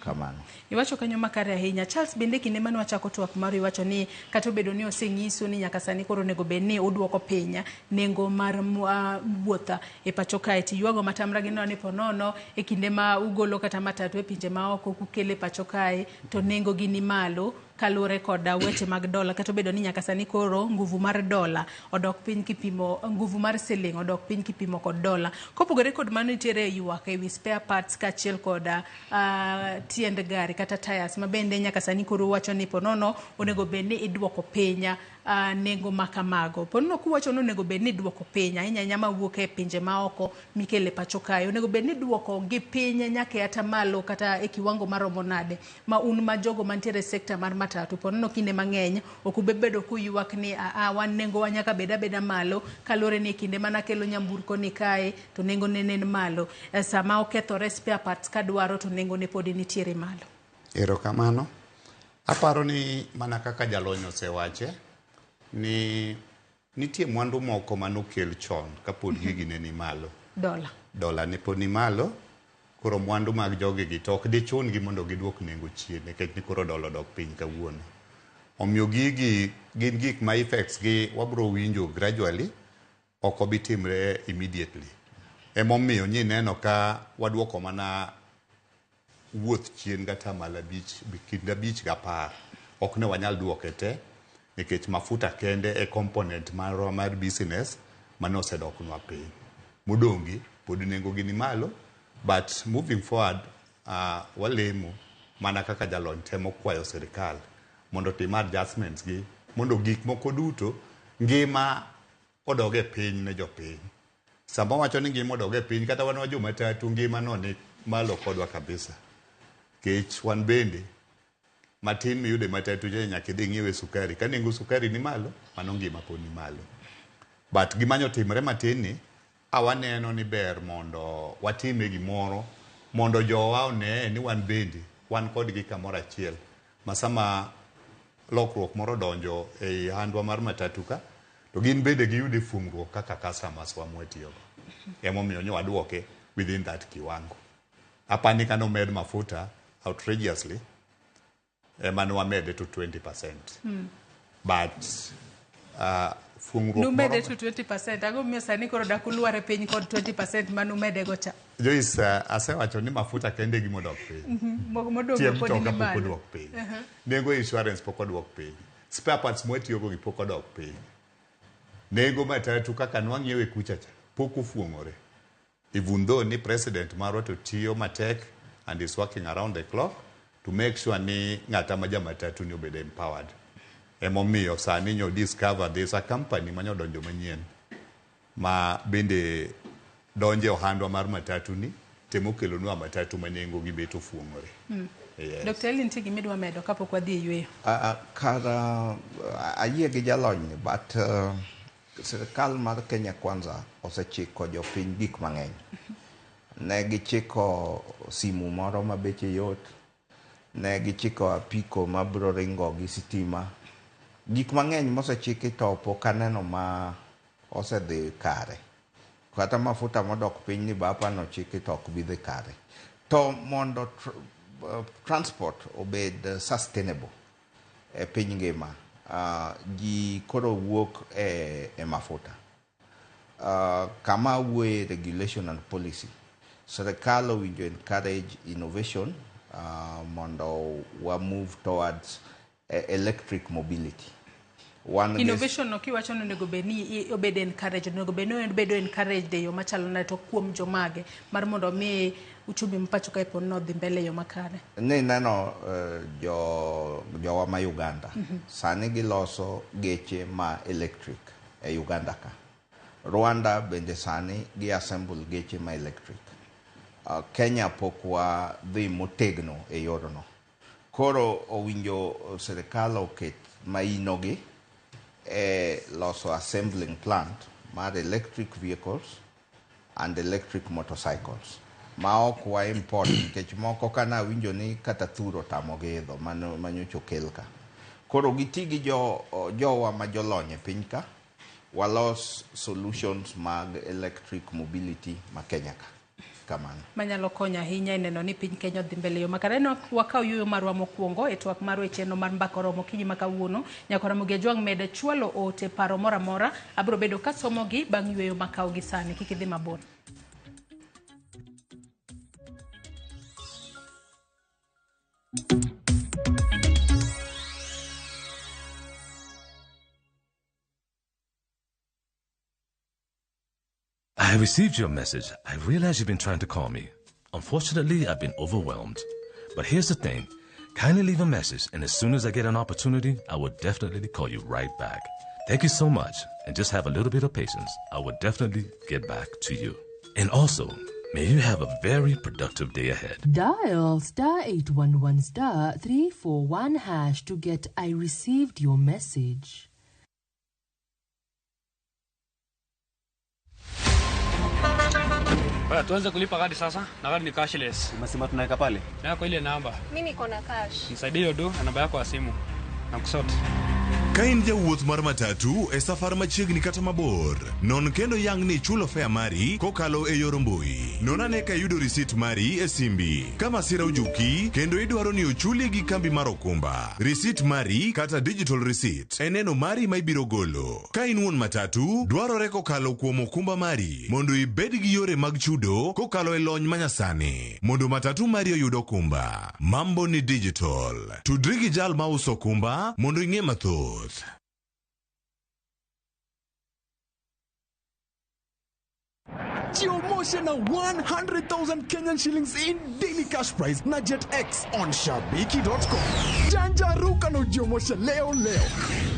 Kamano. Iwacho kanyo makare ahinya. Charles, bende kinde mane wachako twak maru iwacho ni kata obedo ni osenyisu ni nyaka sani koro onego bed ni udwoko piny nengo mar wuoth e pacho kae, to ywago matamra gi ni ponono e kinde ma ugolo kata matatu e pinje maoko kukele pacho kae to nengo gi ni malo kaluwore kod weche mag dola, kata obedo ni nyaka sani koro nguvu mar dola odok piny kipimo, nguvu mar siling odok piny kipimo kod dola. Kopogore kod mano, nitiere ywak ewi spare parts kaachiel kod tiend gari kata tires ma bende nyaka sani koro wacho ni ponono onego bed ni idwoko piny nengo ma kamago. Ponono kuwacho ni onego bed ni idwoko piny ahinya ahinya mawuok e pinje maoko mikele pacho kae, onego bed ni idwoko gi piny nyaka e atamalo kata e kiwango maromo nade ma un ma jogo mantiere e sekta mar matatu ponono kinde mang'eny ok ube bedo kuywak ni wan nengo wa nyaka bed abeda malo kaluwore ni e kinde mana kelo nyamburko ni kae to nengo ne nen malo, sama okethore spare parts kadwaro to nengo ne pod nitiere malo. Erokamano. Aparo ni mana kaka jalony osewache ni nitie mwandu moko manokel chon kapod gigi ne ni malo. Dola. Dola ne pod ni malo, koro mwandu mag jogi gi to ok dichun gi mondo giduok nengo chien nikech ni koro dola odok piny kawuono. Omiyo gigi gin gik ma effects gi wabro winjo gradually, ok obi timre immediately. Emomiyo nyineno ka waduoko mana wuoth chien gatamalo 5, kind 5 gi 10. Ok ne wanyal duoke te nikech mafuta kende e component marwa mar business mane osedoknwa piny. Modong'gi pod nengo gi ni malo, but moving forward walemo mana kaka jalony temo kwayo sirikal mondo otim adjustments gi mondo gik moko duto ngima odog e piny ne jopiny. Sama wacho ni ngima odog e piny, kata wan wa jomatatu ngima no ni malo kodwa kabisa. Kech wan bende matin miyudo e matatu cha nyaka idhi ing'iewe sukari. Ka nengo sukari ni malo, mano ngima pod ni malo. But gima nyotimre matin ni, awaneno ni ber mondo watime gimoro mondo jowa one ni wan bende wan kodgi kamoro achiel. Ma sama lokruok moro odonjo ei handwa mar matatu ka, to gin bende giyude fungruok kaka customers wa mwatiyogo. Emomiyo nyo waduoke within that kiwango. Apani ka nomed mafuta outrageously, ema ne wamede to 20%. But fungruok Numede moro to 20%, ang'o momiyo sani koro dak ulwar e piny kod 20% manumede go cha? Joyce, asewacho ni mafuta kende gima odok piny. Modong' Tie pod ni mtoka pok malo. odok piny. Nengo insurance pok odok piny. Spare parts mwatiyogo gi pok odok piny. Nengo matatu kaka nwang'iewe kucha cha pok ofuong'ore. Even though ni president marwa to tiyo matek and is working around the clock to make sure ni ng'ata ma jamatatu ni obed empowered. Emomiyo sani nyo discover there's a company manyo donjo manyien ma bende donje ohandwa mar matatu ni temo kelonwa matatu ma nengo gi bet ofuong'ore. Yes. Dr. Eli, nitie gima idwa medo kapok wadhi e yweyo? Kara ayie gi jalony ni, but sirikal mar Kenya Kwanza osechiko jopiny gik mang'eny. Ne gichiko simu moro ma beche yot, ne gichiko apiko mabiro ringo gi sitima. Gik mang'eny mosechiki to pok aneno ma osedhi kare. Kata mafuta modok piny ni bapa nochiki to ok bi dhi kare. To mondo transport obed sustainable e piny ngima, ji koro wuok e mafuta. Kama wuoye regulation and policy, sirikal owinjo encourage innovation mondo wa move towards electric mobility. Innovation no kiwacho ni onego bed ni obed encouraged, onego bed ni obedo encouraged e yo machalo nade, to kuom jomage mar mondo mi uchumi ma pacho kae pod nodhi mbele e yo makare? Ni neno jowa ma Uganda sani giloso geche ma electric e Uganda ka. Rwanda bende sani gi assemble geche ma electric. Kenya pok wadhi motegno e yorno. Koro owinjo sirikal oket mainogi e loso assembling plant mar electric vehicles and electric motorcycles ma ok wa import, nikech moko kana awinjo ni kata thuro otamogi idho manyocha okel ka. Koro giti gi jowa ma jolony e piny ka, walos solutions mag electric mobility ma Kenya ka. Kamano. Manyalo konyo ahinya e neno ni piny Kenya odhi mbele yo makare. No wakaw yueyo marwa mokwongo e twak mar weche no mar mbaka oromo okinyi ma kawuono. Nyaka Ramogi Ajwang' med chwalo ote paro moro amora. Abiro bedo kasomogi bang' yueyo makaw gi sani. Kik idhi mabor. I received your message. I realize you've been trying to call me. Unfortunately, I've been overwhelmed. But here's the thing. Kindly leave a message, and as soon as I get an opportunity, I will definitely call you right back. Thank you so much, and just have a little bit of patience. I will definitely get back to you. And also, may you have a very productive day ahead. Dial star 811 star 341 hash to get I received your message. Baya, tuanze kulipa kadi sasa na kadi ni cashless. Umesema tunaweka pale? Yako ile namba. Mimi niko na cash. Nisaidie hiyo do na namba yako ya simu. Na kusort. Ka in jawuoth mar matatu e safar machiegni kata mabor, non kendo yang ni ichulo fare mari kokalo e yor mbui. Non ane ka iyudo risit mari e simbi. Ka masira ojuki kendo idwaro ni ochuli gi kambi mar okumba, risit mari kata digital receipt e neno mari ma ibiro golo. Ka in wuon matatu, dwarore kokalo kuom okumba mari mondo ibed gi yore mag chudo kokalo e lony manyasani mondo matatu mari oyud okumba. Mambo ni digital. Tudri gi jal mauso okumba mondo ing'e mathoth. Jiomoshe na 100,000 Kenyan shillings in daily cash prize na Jet X on shabiki.com. Janjaruka na ujiomoshe leo leo.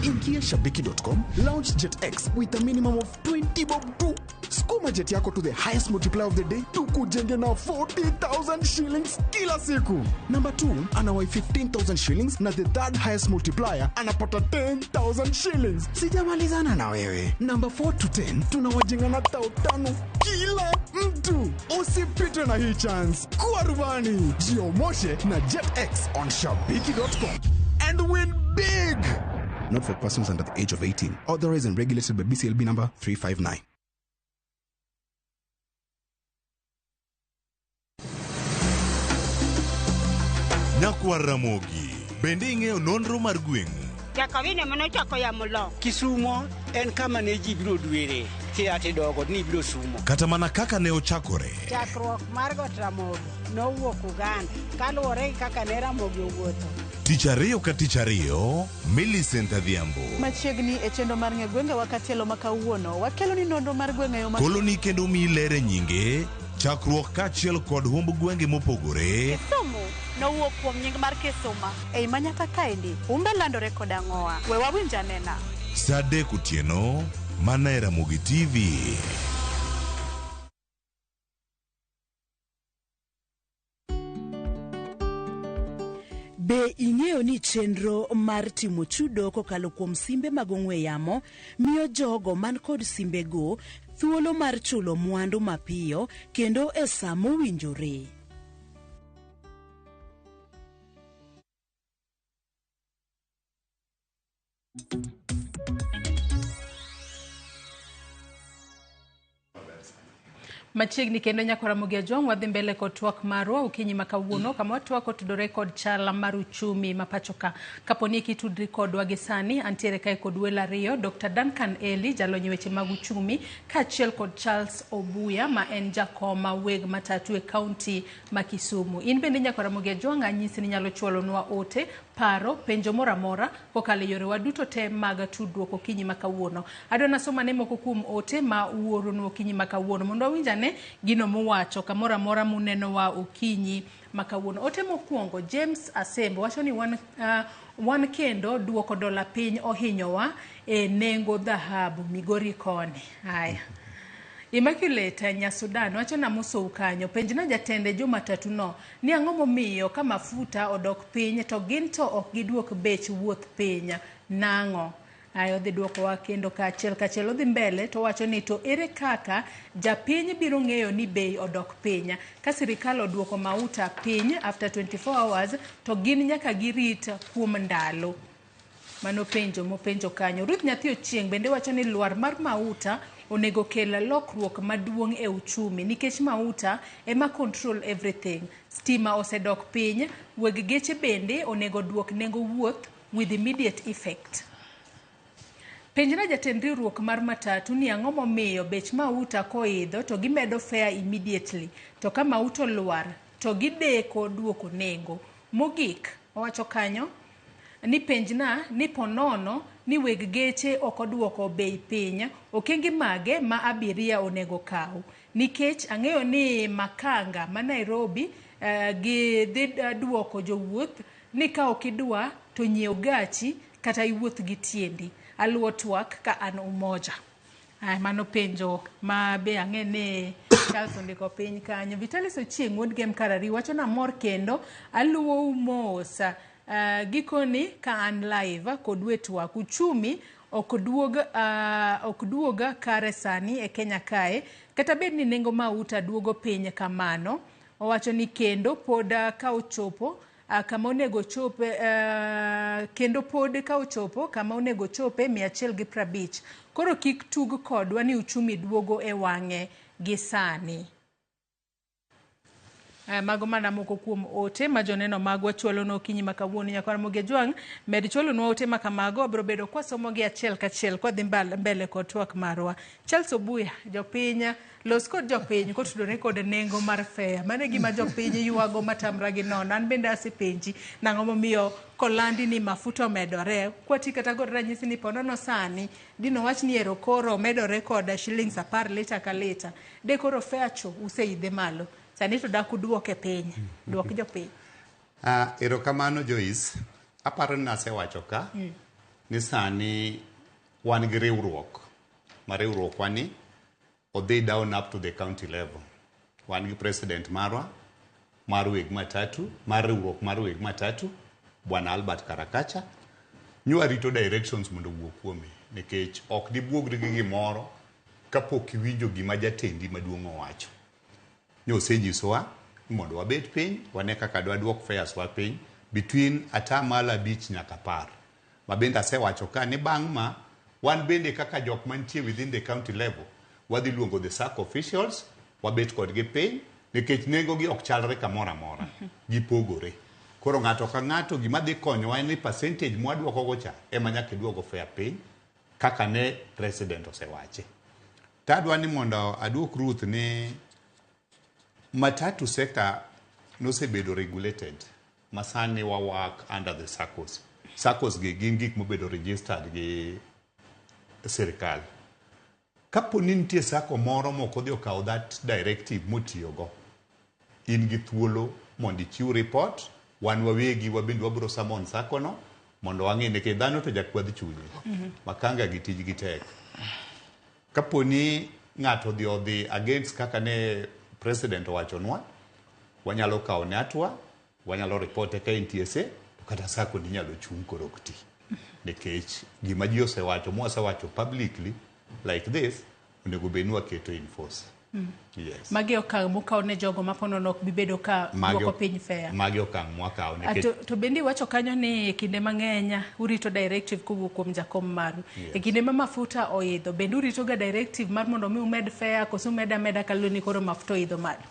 Ingia shabiki.com, launch Jet X with a minimum of 20 bob tu. Skuma jet yako to the highest multiplier of the day tukujenge na 40,000 shillings kila siku. Number 2 anawai 15,000 shillings na the third highest multiplier anapata 10,000 shillings. Sijamalizana na wewe. Number 4 to 10 tunawajenga na 5,000 kila mtu. Usipitwe na hii chance. Kuwa rubani. Jiomoshe na Jet X on shabiki.com and win big. Not for persons under the age of 18. Authorized and regulated by BCLB number 359. Nyakwar Ramogi, bende ing'eyo nonro mar gweng'u? Jakawine manochako yamo lo. Kisumo en kama ne ji biro dwere kiya tidogo ni ibiro sumo. Kata mana kaka ne ochakore. Chakruok mar got Ramogi nowuok Uganda kaluwore gi kaka ne Ramogi owuotho. Tich ariyo ka tich ariyo, Millicent Adhiambo. Machiegni e chenro mar ng'e gwenge wa katielo ma kawuono, wakelo ni nonro mar gwenge yo ma Koloni kendo miyi ler e nyinge, chakruok kaachiel kod humb gwenge mopogore. Kisumu nowuok kuom nying mar Kisuma. Ei Manyata kaendi, umbe landore kod ang'owa. We wawinj anena. Saa 3 otieno, mana e Ramogi TV. Be ing'eyo ni chenro mar timo chudo kokalo kuom simbe mag ong'we yamo miyo jogo man kod simbego thuolo mar chulo mwandu mapiyo kendo e sa mowinjore? Machiegni kendo nyako Ramogi Ajwang' wadhi mbele kod twak marwa okinyi ma kawuono kama watwak otudore kod chal mar uchumi ma pacho ka. Kapo ni kitudri kodwa gi sani, antiere kae kod welo ariyo, Dr. Duncan Eli, jalony e weche mag uchumi, kaachiel kod Charles Obuya ma en jakom weg matatu e kaunti ma Kisumu. In bende nyako Ramogi Ajwang' anyisi ni inyalo chwalonwa ote, paro, penjo moro amora kokalo e yorewa duto te mag tudruok okinyi ma kawuono. Adwa nasoma ne moko kuom ote ma uoronwa okinyi ma kawuono mondo wawinj ane gino muwacho kamoro amora munenowa okinyi ma kawuono. Ote mokwongo, James Asembo wacho ni wan kendo duoko dola piny ohinyowa e nengo dhahabu Migori koni. Haya. Immaculate Nyasudan wacho namosou kanyo. Penjna jatende jomatatu no ni ang'o momiyo ka mafuta odok piny to gin to ok giduok bech wuoth piny nang'o? Ayo odhi duokowa kendo kaachiel kachiel odhi mbele to wacho ni to ere kaka japiny biro ng'eyo ni bei odok piny ka sirikal oduoko mauta piny after 24 hours to gin nyaka girit kuom ndalo. Mano penjo mopenjo kanyo. Ruth Nyathi Ochieng' bende wacho ni lwar mar mauta onego kel lokruok maduong' e uchumi nikech mauta ema control everything. Stima osedok piny, weg geche bende onego duok nengo wuoth with immediate effect. Penjna jatend riwruok mar matatu ni ang'o momiyo bech mauta koidho to gimedo fare immediately to ka mauta olwar to gideko duoko nengo. Mogik, owacho kanyo ni penjna ni ponono ni weg geche ok oduoko bei piny, okenge mage ma abiria onego kaw? Nikech ang'eyo ni makanga ma Nairobi gi dhi duoko jowuoth ni ka ok idwa to nyiew gachi kata iwuoth gi tiendi. Aluwo twak ka an Umoja. Ay, mano penjo ma be ang'e ni Charles ondiko piny kanyo. Vitalis Ochieng' wuod Gem Karari wacho namor kendo aluwou mos. Gikoni ka an live kod wetwak uchumi ok duog kare sani e Kenya kae kata bed ni nengo mauta duogo piny kamano. Owacho ni kendo pod ka ochopo kama onego chope kendo pod ka ochopo kama onego chope 150. Koro kik tug kodwa ni uchumi duogo e wang'e gi sani. Mago mana moko kuom ote ma joneno magwa chwalonwa okinyi ma kawuono. Nyakwar Ramogi Ajwang' med chwalonwa ote ma kamago, wabiro bedo kwasomogi achiel kachiel kwadhi mbele kod twak marwa. Charles Obuya, jopiny los kod jopiny kotudore kod nengo mar fare. Mano e gima jopiny ywago matamra gi nono. An bende asepenji nang'o momiyo kolandi ni mafuta omedore. Kwati kata kod ranyisi ni ponono sani dino wach ni ero koro omedore kod shillings 10 lita ka lita. De koro fare cho useidhe malo. Sani to dak uduoke piny, duok jopiny. Erokamano Joyce, aparo ni nasewacho ka ni sani wan gi riwruok ma riwruokwa ni odhi down up to the county level. Wan gi president marwa mar weg matatu, mar riwruok mar weg matatu, Bwana Albert Karakacha. Nywa rito directions mondo owuo kuome nikech ok dibuogri gi gimoro kapok iwinjo gima jatendi maduong' owacho. Nyo osenyisowa ni mondo wabet piny wane kaka dwaduok fares wa piny between 5% nyaka 10. Ma bende asewacho ka ni bang' ma wan bende kaka jok mantie within the county level wadhi luongo the SACCO officials wabet kodgi piny nikech nengo gi ok chalre kamoro amora, gipogore. Koro ng'ato ka ng'ato gima dhi konyowa en ni percentage mwaduoko go cha ema nyaka iduogo fare piny kaka ne president osewache. Tadwa ni mondo aduok Ruth ni matatu sector nosebedo regulated masani wa work under the SACCOs. SACCOs gi gin gik mobedo registered gi sirikal. Kapo ni nitie SACCO moro mok odhi okawo that directive motiyogo, in gi thuolo mondo ichiw report, wan wawegi wabende wabiro summon SACCO no mondo wang'e nikech dhano to jakwadh chunye. Makanga gi tijgi tek. Kapo ni ng'ato odhi against kaka ne president owachonwa, wanyalo kawo ne hatua, wanyalo report e ka NTSA, to kata sacco ni inyalo chung koro ok ti. Nikech gima ji osewacho, mwasewacho publicly like this, onego bed ni waketo in force. Yes. Magi okang' mukawo ne jogo ma ponono ok bi bedo ka duoko piny fare. Magi okang' mwakawo nikech To bende iwacho kanyo ni e kinde mang'eny urito directive kowuok kuom jakom maru. Yes. E kinde ma mafuta oidho, bende urito ga directive mar mondo mi umed fare koso umed ameda kaluwore ni koro mafuta oidho malo?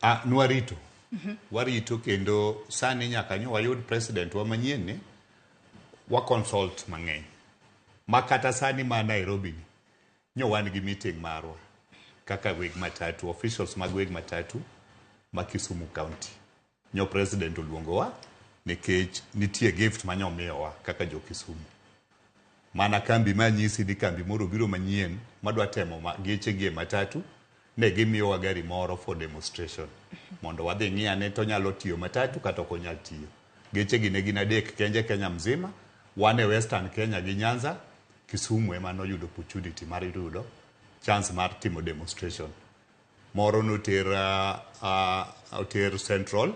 Ah, nwarito. Warito kendo sani nyaka nyo wayud president wa manyien ni, wa consult mang'eny. Ma kata sani ma Nairobi ni, nyo wan gi meeting marwa kaka weg matatu, officials mag weg matatu ma Kisumu County. Nyo president oluongowa nikech nitie gift ma nyomiyowa kaka jo Kisumu. Mana kambi ma nyisi ni kambi moro biro manyien madwa temo ma geche gi e matatu, ne gimiyowa gari moro for demonstration mondo wadhi ng'i ane to onyalo tiyo matatu kata ok onyal tiyo. Geche gi ne gin adek kenje Kenya mzima, wan e Western Kenya gi Nyanza, Kisumu ema noyudo opportunity mar yudo chance mar timo demonstration. Moro noter oter Central,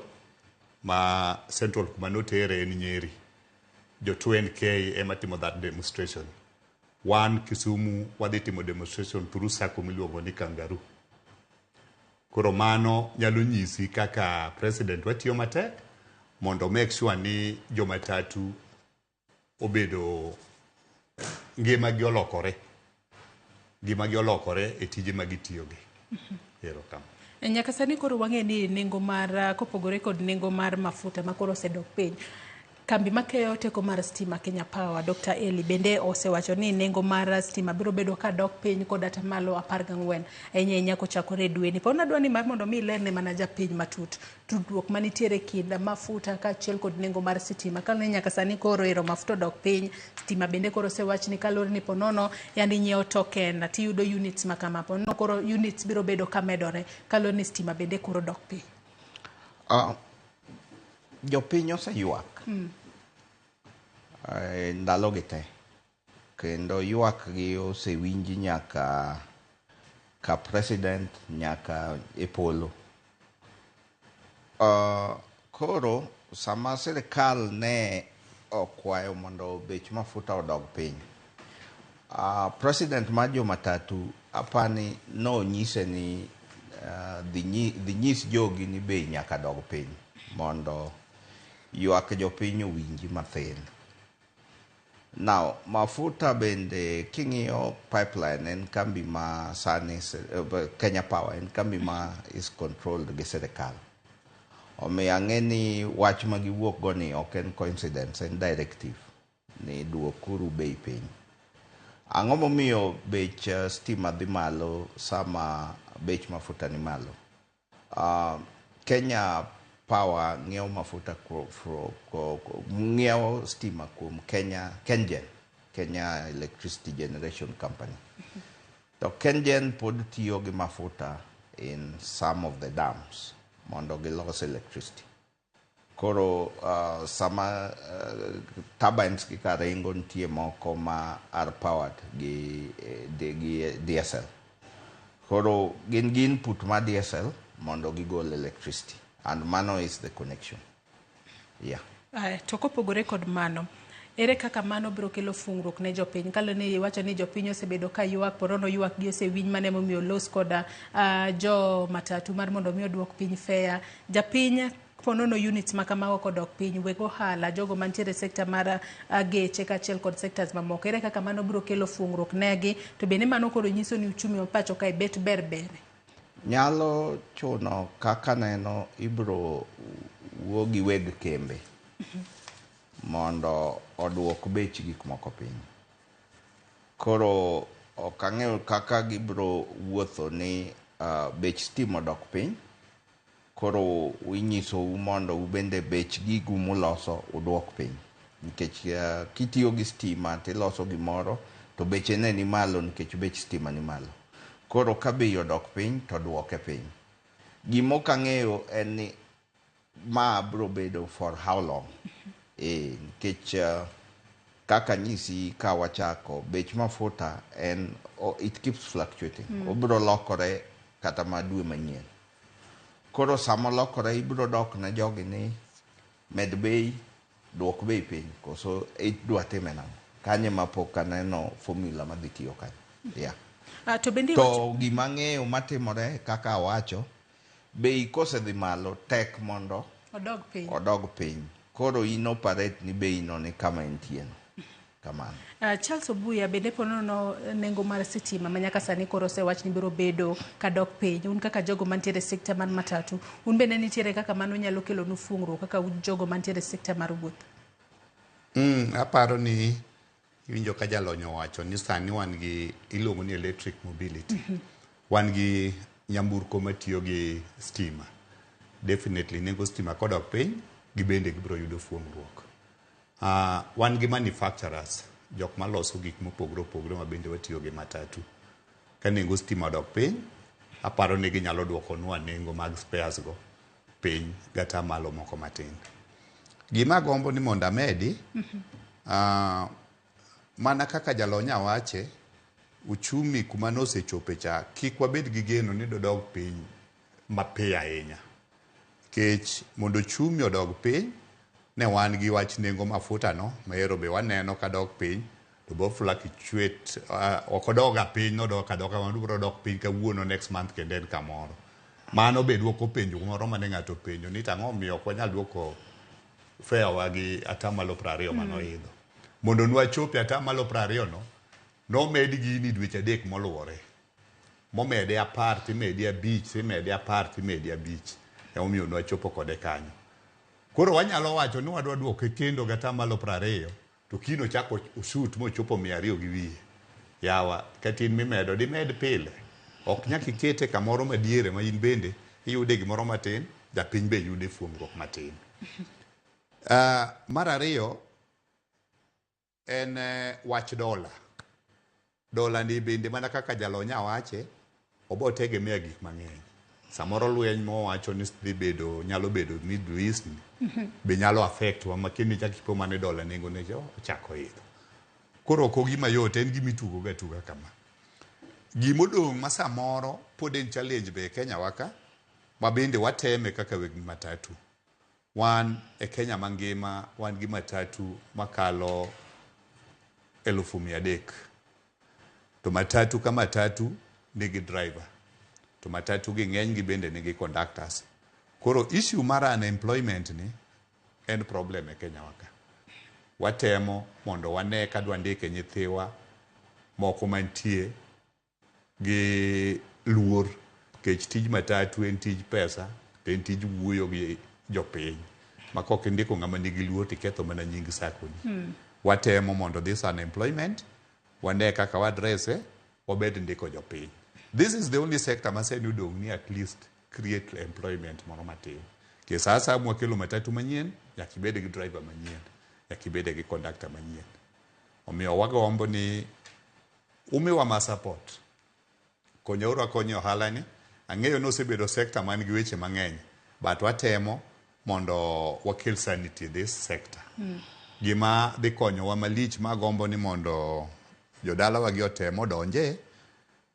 ma Central kuma notere en Nyeri. Jo 2NK ema timo that demonstration. Wan Kisumu wadhi timo demonstration through sacco miluongo ni Kangaroo. Koro mano nyalo nyisi kaka president watiyo matek mondo make sure ni jomatatu obedo ngima gi olokore. Ngima gi olokore e tije ma gitiyogi. Erokamano. Nyaka sani koro wang'e ni nengo mar kopogore kod nengo mar mafuta ma koro osedok piny. Kambi makeyo teko mar stima Kenya Power, Dr. Eli bende osewacho ni nengo mar stima biro bedo ka dok piny kod atamalo 14 ahinya ahinya kochakore e dweni. Pod nadwa ni mar mondo mi ilerne mana japiny matut tudruok manitiere kind mafuta kaachiel kod nengo mar sitima. Kaluwore ni nyaka sani koro ero mafuta odok piny, stima bende koro osewach ni kaluwore ni ponono yande inyiewo token tiyudo units ma kama, ponono koro units biro bedo ka medore kaluwore ni stima bende koro dok piny. Jopiny oseywak ndalogi te kendo ywak gi osewinji nyaka ka president nyaka e polo. Koro sama sirikal ne okwayo mondo bech mafuta odog piny, president mar jomatatu apani nonyise ni dhi nyis jogi ni bei nyaka dog piny mondo ywak jopiny owinji mathin. Now, mafuta bende king'iyo pipeline en kambi ma sani Kenya Power en kambi ma is controlled gi sirikal. Omiyo ang'e ni wach ma giwuok go ni ok en coincidence, en directive ni duokuru bei piny. Ang'o momiyo bech stima dhi malo sama bech mafuta ni malo? Kenya Power ng'iewo mafuta ng'iewo stima kuom Kenya KenGen, Kenya Electricity Generation Company. To KenGen pod tiyo gi mafuta in some of the dams mondo gilos electricity. Koro sama turbines gi karingo nitie moko ma are powered gi diesel. Koro gin gi input mar diesel mondo gigol electricity. And mano is the connection. Yeah. Aya, to kopogore kod mano, ere kaka mano biro kelo fungruok ne jopiny? Kaluwore ni iwacho ni jopiny osebedo ka ywak, porono ywak gi osewinj mane momiyo olos koda jo matatu mar mondo mi oduok piny fare. Japiny ponono units ma kamago kodok piny, weg ohala, jogo mantiere e sekta mar geche kaachiel kod sectors mamoko. Ere kaka mano biro kelo fungruok negi? To bende mano koro nyiso ni uchumi ma pacho kae bet ber bere? Nyalo chuno kaka neno ibro wuo gi weg kembe mondo oduok bech gik moko piny. Koro ok ang'eyo kaka gibro wuotho ni bech stima odok piny. Koro inyisou mondo ubende bech gigu muloso uduok piny. Nikech kitiyo gi stima tiloso gimoro to beche ne ni malo nikech bech stima ni malo. Koro ka bei odok piny to duoke piny. Gima ok ang'eyo en ni ma bro bedo for how long. Nikech kaka nyisi ka wachako bech mafuta en it keeps fluctuating. Obiro lokore kata ma dwe manyien. Koro sama olokore ibiro dok ne jogi ni med bei Duok bei piny koso idwa time nang'o? Kanyo ema pok aneno formula madhi tiyo kanyo. Yeah. To bende To gima ang'eyo matimore kaka awacho, bei kosedhi malo tek mondo odog piny. Odog piny. Koro in operate ni bei no ni kama entie no. Kamano. Charles Obuya bende po nono nengo mar sitima ma nyaka sani koro osewach ni biro bedo kadok piny. Un kaka jogo mantiere e sekta mar matatu, un bende nitiere kaka mano nyalo kelonu fuong'ruok kaka un jogo mantiere e sekta mar wuoth? Aparo ni iwinjo ka jalony owacho ni sani wan gi iluongo ni electric mobility. Wan gi nyamburko matiyo gi stima. Definitely nengo stima kodok piny, gibende gibiro yudo fuong'ruok. Wan gi manufacturers, jok maloso gik mopogore opogore ma bende watiyo gi matatu. Ka nengo stima odok piny, aparo ni ginyalo duokonwa nengo mag spares go piny gata malo moko matin. Gima agombo ni mondo amedi, mana kaka jalony awache, uchumi kuma nosechope cha, kik wabed gi geno ni dodog piny mapiyo ahinya. Nikech mondo uchumi odog piny, ne wan gi wach nengo mafuta no, mahero be waneno ka dok piny, to bo fluctuate, ok odoga piny, nodok adoka, biro dok piny kawuono, next month kendo en kamoro. Mano be duoko penjo moro mane ng'ato penjo ni tang'o omiyo ok wanyal duoko fare wa gi atamalo 20 manoidho. Mondo nwachopi atamalo 20 no, nomed gini dweche 3 moluwore. Momede 10 timede 5, timede 10, timede 5. Emomiyo nwachopo kode kanyo. Koro wanyalo wacho ni wadwa duoke kendo gi atamalo 20, to kino chako osut mochopo 200 gi wiye. Yawa, kata in mimedo, dimed pile. Ok nyaka ikete kamoro madiere ma in bende iyude gimoro matin, japiny be yude fuong'ruok matin. Mar ariyo en wach dola. Dola ni bende mana kaka jalony awache, obo tegemea gik mang'eny. Samoro lweny mowacho ni dhi bedo, nyalo bedo Middle East ni, be nyalo affect wa makendo ichak ipo mane dola nengo ne ochako idho. Koro ok ogima yot, en gima itugo ga tuga kama. Gimodong' ma samoro pod en challenge be e Kenya wa ka, ma bende wateme kaka weg matatu. Wan e Kenya mangima, wan gi matatu makalo 300,000. To matatu ka matatu nigi driver. To matatu gi ng'eny gi bende nigi conductors. Koro issue mar unemployment ni en problem e Kenya wa ka. Watemo mondo wane ka dwa ndike nyithiwa moko mantie gi luor, nikech tij matatu en tij pesa, to en tij wuoyo gi jopiny. Ma kok indiko ng'ama nigi luor tiketho mana nying sacco ni. Watemo mondo this unemployment, wane kaka wa address wabed ndiko jopiny. This is the only sector ma sani odong' ni at least create employment moro matin. Nikech sa asaya mwakelo matatu manyien, nyaka ibed gi driver manyien, nyaka ibed gi conductor manyien. Omiyo wagombo ni umiwa ma support. Konyauru akonya ohala ni. Ang'eyo ni osebedo sector man gi weche mang'eny, but watemo mondo wakel sanity this sector. Gima dhi konyowa malich magombo ni mondo jodalawa gi otem odonje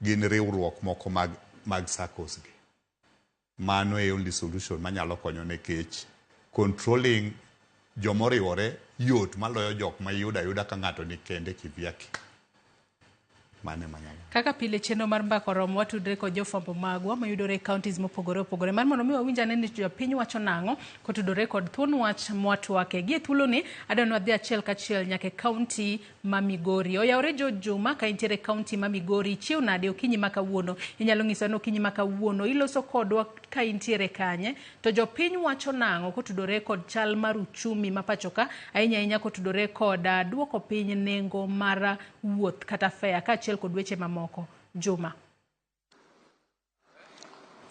gin riwruok moko mag SACCOs gi. Mano e only solution manyalo konyo nikech controlling jomoriwore yot maloyo jok ma iyudo ayuda ka ng'ato ni kende kivyake. Mano ema nyalo. Kaka pile chenro mar Mbaka Oromo watudre kod jofwambo magwa mayudore e counties mopogore opogore mar mondo mi wawinj ane ni jopiny wacho nang'o kotudore kod thuon wach mwatwake. Gie thuoloni adwa ni wadhi achiel kachiel nyaka e county ma Migori. Oyawore George Juma ka intiere e county ma Migori, ichiew nade okinyi ma kawuono? Inyalo nyisowa ni okinyi ma kawuono iloso kodwa ka intiere kanye? To jopiny wacho nang'o kotudore kod chal mar uchumi ma pacho ka, ahinya ahinya kotudore kod duoko piny nengo mar wuoth kata fare kaachiel kod weche mamoko. Juma.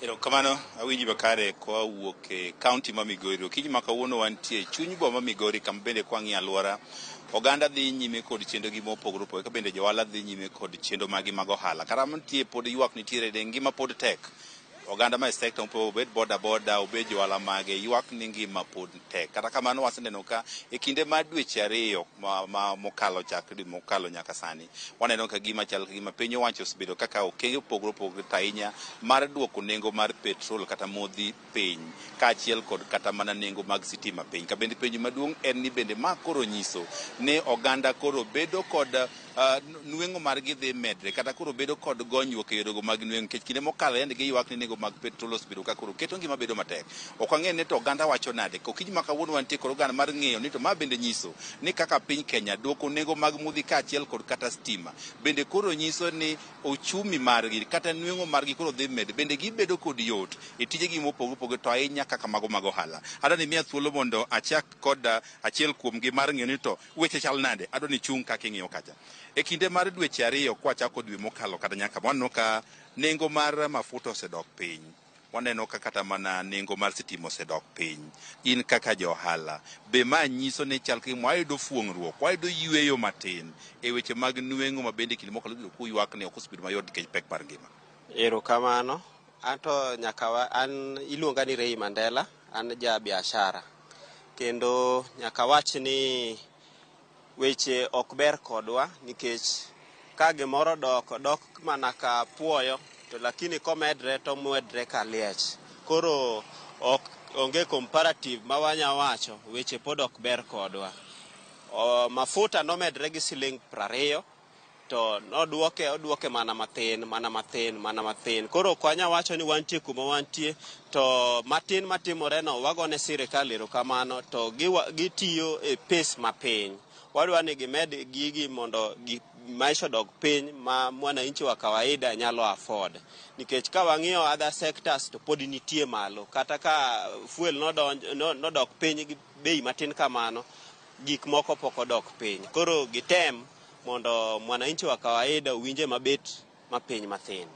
Erokamano, awinji makare kowuok e county ma Migori. Okinyi ma kawuono wantie e chuny boma ma Migori kama bende kwang'iyo alwora, oganda dhi nyime kod chenro gi mopogore opogore ka bende johala dhi nyime kod chenro magi mag ohala. Kara mantie pod ywak nitiere de ngima pod tek. Oganda ma e sekta mopogore, obed boda boda, obed johala mage, ywak ni ngima pod tek. Kata kamano waseneno ka e kinde mar dweche 2 ma mokalo chak dwe mokalo nyaka sani, waneno ka gima chal ka gima piny owacho osebedo kaka okenge opogore opogore to ahinya mar duoko nengo mar petrol kata modhi piny, kaachiel kod kata mana nengo mag sitima piny. Ka bende penjo maduong' en ni bende ma koro nyiso ni oganda koro bedo kod nweng'o margi dhi medre, kata koro bedo kod gonyruok e yorego mag nweng'o, nikech kinde mokalo yande giywak ni nengo mag petrol osebedo ka koro keto ngima bedo matek. Ok wang'e ni to oganda wacho nade. Okinyi ma kawuono wantie kod oganda mar ng'eyo ni to ma bende nyiso ni kaka piny Kenya duoko nengo mag modhi kaachiel kod kata stima bende koro nyiso ni ochumi margi kata nweng'o margi koro dhi medre, bende gibedo kod yot e tijegi mopogore opogore to ahinya kaka mago mag ohala. Adwa ni miya thuolo mondo achak kod achiel kuomgi mar ng'eyo ni to weche chal nade. Adwa ni chung' kaka ing'iyo kacha. E kinde mar dweche 2 kwachako dwe mokalo kata nyaka waneno ka nengo mar mafuta osedok piny. Waneno ka kata mana nengo mar sitima osedok piny. In kaka ja ohala, be ma nyiso ni chal ka gima wayudo fuong'ruok, wayudo yueyo matin e weche mag nweng'o ma bende kinde mokalo ibiro kuywak ni ok osebedo mayot nikech pek mar ngima? Erokamano. Anto nyaka an iluonga ni Ray Mandela, an ja biashara. Kendo nyaka wach ni weche ok ber kodwa nikech ka gimoro dok, dok mana ka puoyo, to lakini komedre to medre ka liech. Koro ok onge comparative ma wanya wacho, weche pod ok ber kodwa. Mafuta nomedre gi siling 20, to nodwoke, odwoke mana mathin, mana mathin, mana mathin. Koro ok wanya wacho ni wantie kuma wantie, to matin matimore no wagone sirikal erokamano, to gitiyo e pace mapiny. Wadwa ni gimed gigi mondo maisha odog piny ma mwananchi wa kawaida nyalo afford. Nikech ka wang'iyo other sectors to pod nitie malo. Kata ka fuel nodok piny gi bei matin kamano, gik moko pok odok piny. Koro gitem mondo mwananchi wa kawaida owinje mabet mapiny mathin.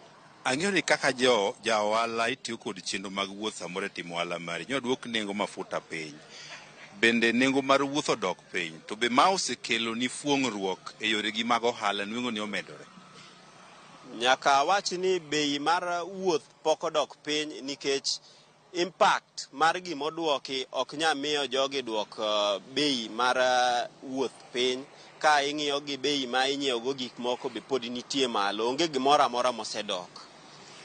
Ang'eyo ni kaka ja ohala itiyo kod chenro mag wuoth samoro e timo ohala mari, nyo duok nengo mafuta piny. Bende nengo mar wuoth odok piny, to be ma osekelo ni fuong'ruok e yoregi mag ohala nweng'o ni omedore? Nyaka awach ni bei mar wuoth pok odok piny nikech impact mar gimoduoki ok nyal miyo jogi duok bei mar wuoth piny. Ka ing'iyo gi bei ma inyiewogo gik moko be pod nitie malo, onge gimoro amora mosedok.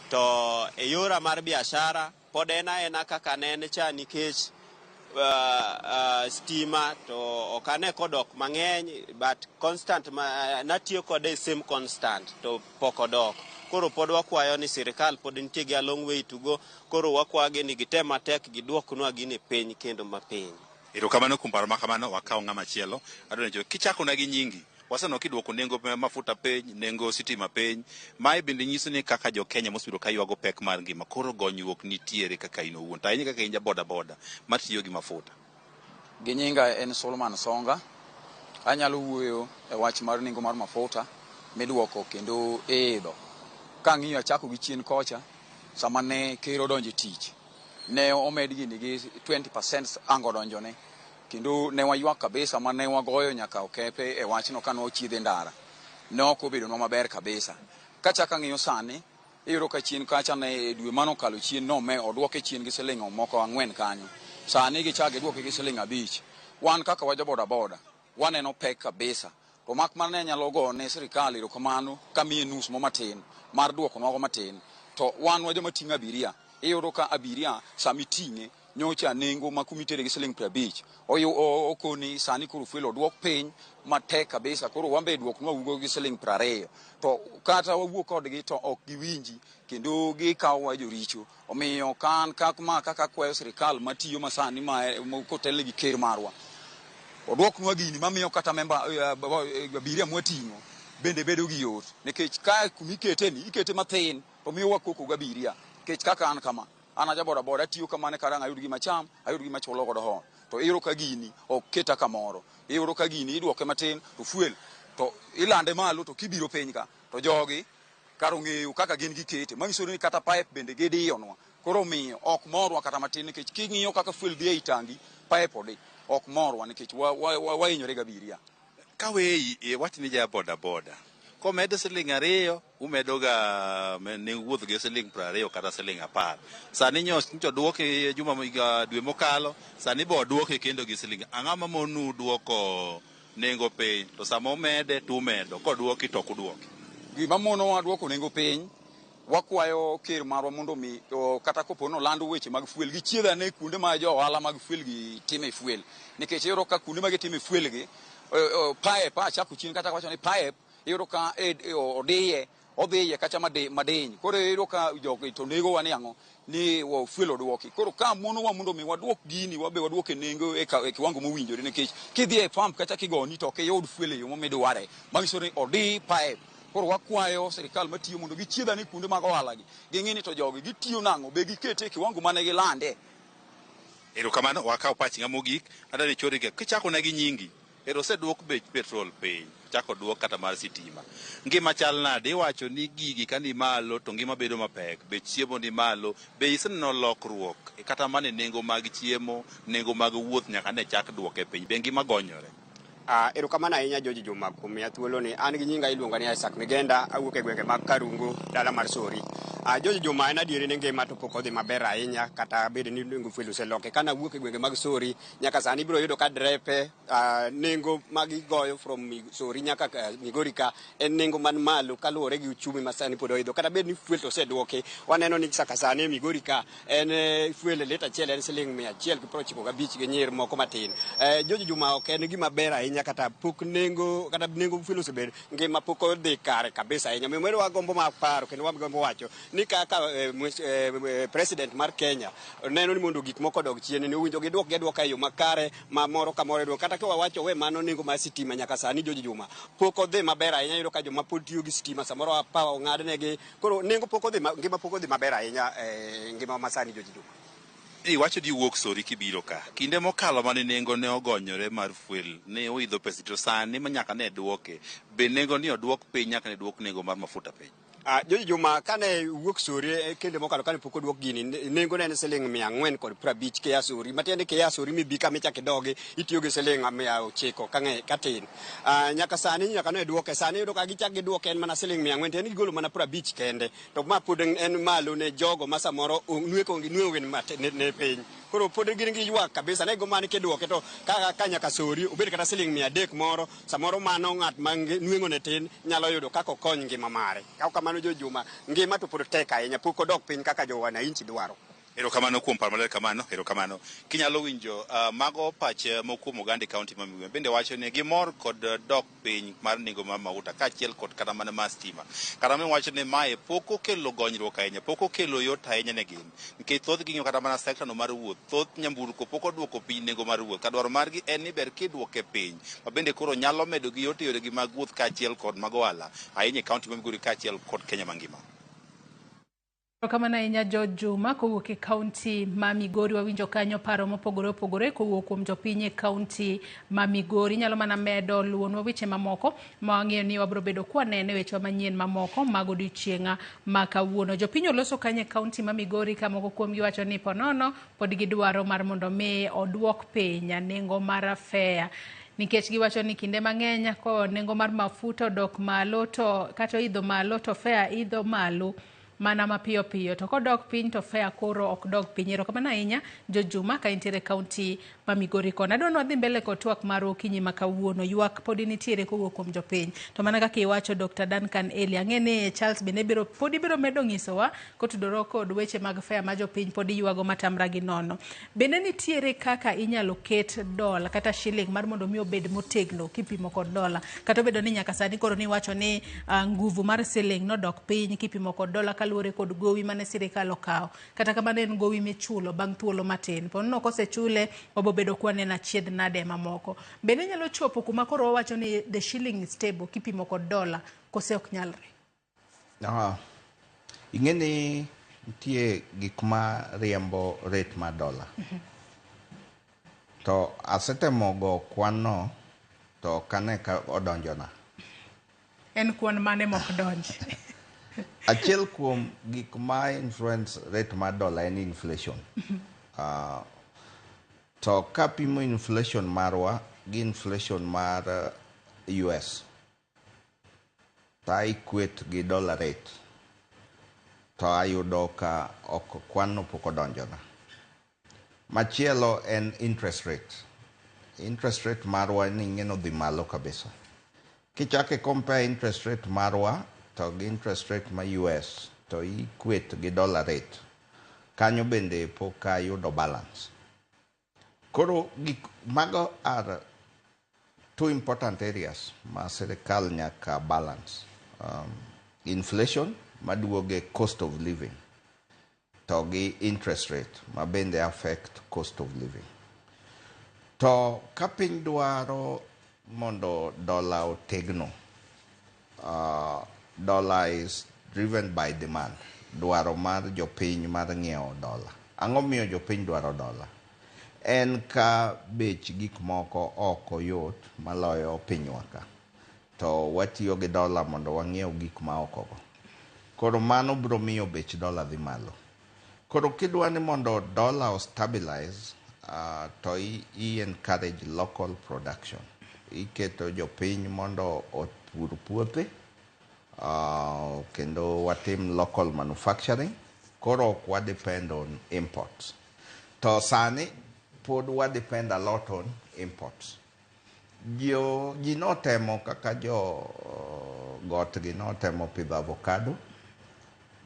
To e yora mar biashara pod en aena kaka ne en cha nikech stima to ok ane kodok mang'eny, but constant ma natiyo kode same constant to pok odok. Koro pod wakwayo ni sirikal pod nitie gi a long way to go. Koro wakwayogi ni gitem matek giduoknwa gini piny kendo mapiny. Erokamano kuom paro ma kamano, wakaw ng'ama chielo. Adwa ni kichakona gi nyingi, waseneno kiduoko nengo mafuta piny, nengo sitima piny. Mae bende nyiso ni kaka jo Kenya mosebedo ka ywago pek mar ngima, koro gonyruok nitiere kaka in owuon. To ahinya kaka in ja boda boda matiyo gi mafuta. Gi nyinga en Solomon Songa. Anyalo wuoyo e wach mar nengo mar mafuta miduoko kendo iidho. Kang'iyo achako gi chien kocha, sama ne ker odonjo e tich, ne omed gini gi 20% ango donjone. Kendo ne waywak kabisa ma ne wagoyo nyaka okepe e wachno ka ne wachiedhe ndara. Ne ok obedonwa maber kabisa. Kachako ang'iyo sani, iyudo ka chien kacha ne e dwe mane okalo chien no me oduoke chien gi siling moko 4 kanyo. Sani gichako giduoke gi siling 5. Wan kaka wa jo boda boda, waneno pek kabisa. To mak mana ne nyalo go ne sirikal erokamano kamiye nus mo matin mar duokonwago matin. To wan wa joma ting'o abiria, iyudo ka abiria sama iting'e nyocha nengo ma kuma itere gi siling 50. Okoni sani koro fuel oduok piny matek kabisa, koro wan be duoknwa ugo gi siling 20. To kata wawuo kodgi to ok giwinji kendo gikawowa joricho. Omiyo kan kak ma kaka akwayo sirikal matiyo masani ma kotelne gi ker marwa, oduoknwa gini mamiyo kata memba abiria mwating'o bende bedo gi yot. Nikech ka kumikete ni ikete mathin to miyo wakoko gi abiria. Nikech kaka an kama, an aja boda boda atiyo kamano kara ang' ayud gima acham, ayud gima achulo godo ot. To iyudo ka gini ok keta kamoro. Iyudo ka gini iduoke matin to fuel to ilande malo to kibiro piny ka to jogi kar ong'eyo kaka gin gikete. Manyiso ni kata pipe bende gidiyonwa. Koro omiyo ok morwa kata matin nikech king'iyo kaka fuel dhi ei tangi, pipe odi. Ok morwa nikech wahinyore gi abiria. Kaweyi, wach ni ja boda boda. Komed siling 2, umedoga nengo wuoth gi siling 20 kata siling 10. Sani nyocha oduoki juma dwe mokalo, sani bo oduoki kendo gi siling. Ang'o ma monu duoko nengo piny? To sama omede to umedo, koduoki to ok uduoki. Gima monowa duoko nengo piny, wakwayo ker marwa mondo mi kata kopo ni olando weche mag fuel, gichiedh ane kuonde ma jo ohala mag fuel gi time fuel. Nikech iyudo ka kuonde ma gitime fuel gi, pipe, achako chien kata wacho ni pipe, iyudo ka odiye, odhiye kacha madiny. Koro iyudo ka jogi to negowa ni ang'o? Ni fuel oduoki. Koro ka monowa mondo mi waduok gini, wabe waduok e nengo e kiwango mowinjore, nikech kidhi e pump kacha kigoni to ok iyud fuel e yo midware. Manyiso ni odi pipe. Koro wakwayo sirikal matiyo mondo gichiedh ane kuonde mag ohala gi. Ging'i ni to jogi gitiyo nang'o, be gikete e kiwango mane gilande. Erokamano, wakaw pach ng'a mogik. Adwa ni chori kichako na gi nyingi. Ero oseduok bech petrol piny, chako duok kata mar sitima. Ngima chal nade? Iwacho ni gigi ka ni malo to ngima bedo mapek, bech chiemo ni malo. Be iseneno lokruok kata mana e nengo mag chiemo, nengo mag wuoth nyaka ne chak duoke piny? Be ngima gonyore? Erokamano ahinya George Juma kuom miya thuoloni. An gi nyinga iluonga ni Isaac Migenda, awuok e gwenge mag Karungu, dala mar Sori. George Juma, en adieri ni ngima to pok odhi maber ahinya, kata bed ni nengo fuel oseloke. Kana awuok e gwenge mag Sori, nyaka sani ibiro yudo ka drepe, nengo ma gigoyo from Sori nyaka Migori ka en nengo man malo kaluwore gi uchumi ma sani pod oidho. Kata bed ni fuel to oseduoki, waneno ni saka sani e Migori ka en fuel lita achiel en siling 195 gi nyir moko matin. George Juma, ok en gima ber ahinya, kata pok nengo, kata nengo fuel osebed ngima pok odhi kare kabisa ahinya. Omiyo wagombo mar paro kendo wagombo wacho ni kaka president mar Kenya neno ni mondo gik moko odog chien, ni owinjo giduok gi aduoka e yo makare ma moro ka moro iduoko. Kata ka wawacho we mano nengo mar sitima nyaka sani George Juma pok odhi maber ahinya. Iyudo ka joma pod tiyo gi sitima samoro power ong'adnegi. Koro nengo pok odhi, ngima pok odhi maber ahinya ngima ma sani George Juma. Iwacho ni iwuok Sori kibiro ka. Kinde mokalo mane nengo ne ogonyore mar fuel, ne oidho pesa to sani ma nyaka ne duoke. Be nengo ni oduok piny nyaka ne duok nengo mar mafuta piny? George Juma, kane wuok Sori kinde mokalo kane pok oduok gini, nengo ne en siling 450 kia Sori. Matiende kia Sori mibi kama ichak idogi, itiyo gi siling 900 ka tin. Nyaka sani nyaka ne duoke, sani iyudo ka gichak giduoke en mana siling 400, tiende gigolo mana 50 kende. To ma pod en malo ne jogo ma samoro nweko ne piny. Koro pod gin gi ywak kabisa, ne go mane kiduoke to ka nyaka Sori obed kata siling 300 moro, samoro mano ng'at ma nweng'o ne tin nyalo yudo kaka okony ngima mare. Ka kamano George Juma, ngima to pod tek ahinya, pok odok piny kaka jo wananchi dwaro. Erokamano kuom paro maler kamano, erokamano. Kinyalo winjo mago pache moko kuom oganda e kaunti ma Migori bende wacho ni gimor kod dok piny mar nengo mar mauta kaachiel kod kata mana mar stima. Kata mana wacho ni mae pok okelo gonyruok ahinya, pok okelo yot ahinya ne gin. Nikech thoth ging'iyo kata mana sekta no mar wuoth, thoth nyamburko pok oduoko piny nengo mar wuoth. Ka dwaro margi en ni ber kiduoke piny, ma bende koro nyalo medo gi yot e yoregi mag wuoth kaachiel kod mag ohala ahinya e kaunti ma Migori kaachiel kod Kenya mangima. Erokamano ahinya George Juma kowuok e kaunti ma Migori. Wawinjo kanyo paro mopogore opogore kowuok kuom jopiny e kaunti ma Migori. Inyalo mana medo luwonwa weche mamoko ma wang'eyo ni wabiro bedo kwaneno e wechewa manyien mamoko mag odiochieng' ma kawuono. Jopiny oloso kanyo e kaunti ma Migori ka moko kuomgi wacho ni ponono pod gidwaro mar mondo mi oduok piny nengo mar fare. Nikech giwacho ni kinde mang'eny ko nengo mar mafuta odok malo to kata oidho malo to fare idho malo mana mapiyo piyo, to kodok piny to fare koro ok dog piny. Erokamano ahinya George Juma ka intiere e kaunti ma Migori kono. Adwa ni wadhi mbele kod twak mar okinyi ma kawuono. Ywak pod nitiere kowuok kuom jopiny. To mana kaka iwacho Dr. Duncan Eli, ang'e ni Charles bende pod ibiro medo nyisowa kotudore kod weche mag fare ma jopiny pod ywago matamra gi nono. Bende nitiere kaka inyalo ket dola kata shilling mar mondo mi obed motegno kipimo kod dola, kata obedo ni nyaka sani koro niwacho ni nguvu mar shilling nodok piny kipimo kod dola kaluwore kod gowi mane sirikal okawo. Kata kamano en gowi michulo bang' thuolo matin. Po nono kosechule wabobedo kwaneno achiedh nade mamoko. Bende nyalo chopo kuma koro wawacho ni the shilling is stable kipimo kod dola, kose ok nyalre? Ing'e ni nitie gik ma riembo rate mar dola. To asetemo go kwan no to ok ane ka odonjona. En kwan mane mok donj? Achiel kuom gik ma influence rate mar dola en inflation. To kapimo inflation marwa gi inflation mar US, To a equate gi dollar rate to ayudo ka ok kwan no pok odonjona. Machielo en interest rate. Interest rate marwa ni ing'e nodhi malo kabisa. Kichako i compare interest rate marwa to gi interest rate ma US to i equate gi dollar rate, kanyo bende pok ayudo balance. Koro gik mago are two important areas ma sirikal nyaka balance. Inflation maduoge cost of living to gi interest rate ma bende affect cost of living. To ka piny dwaro mondo dola otegno, dollar is driven by demand, dwaro mar jopiny mar ng'iewo dola. Ang'o miyo jopiny dwaro dola? En ka bech gik moko oko yot maloyo pinywa ka, to watiyo gi dola mondo wang'iew gik ma oko go. Koro mano biro miyo bech dola dhi malo. Koro kidwa ni mondo dola o stabilize, to i encourage local production. Iketo jopiny mondo opur puothe, kendo watim local manufacturing. Koro ok wa depend on imports. To sani pod wa depend a lot on imports. Jo, ji notemo kaka jo got gi notemo pidho avocado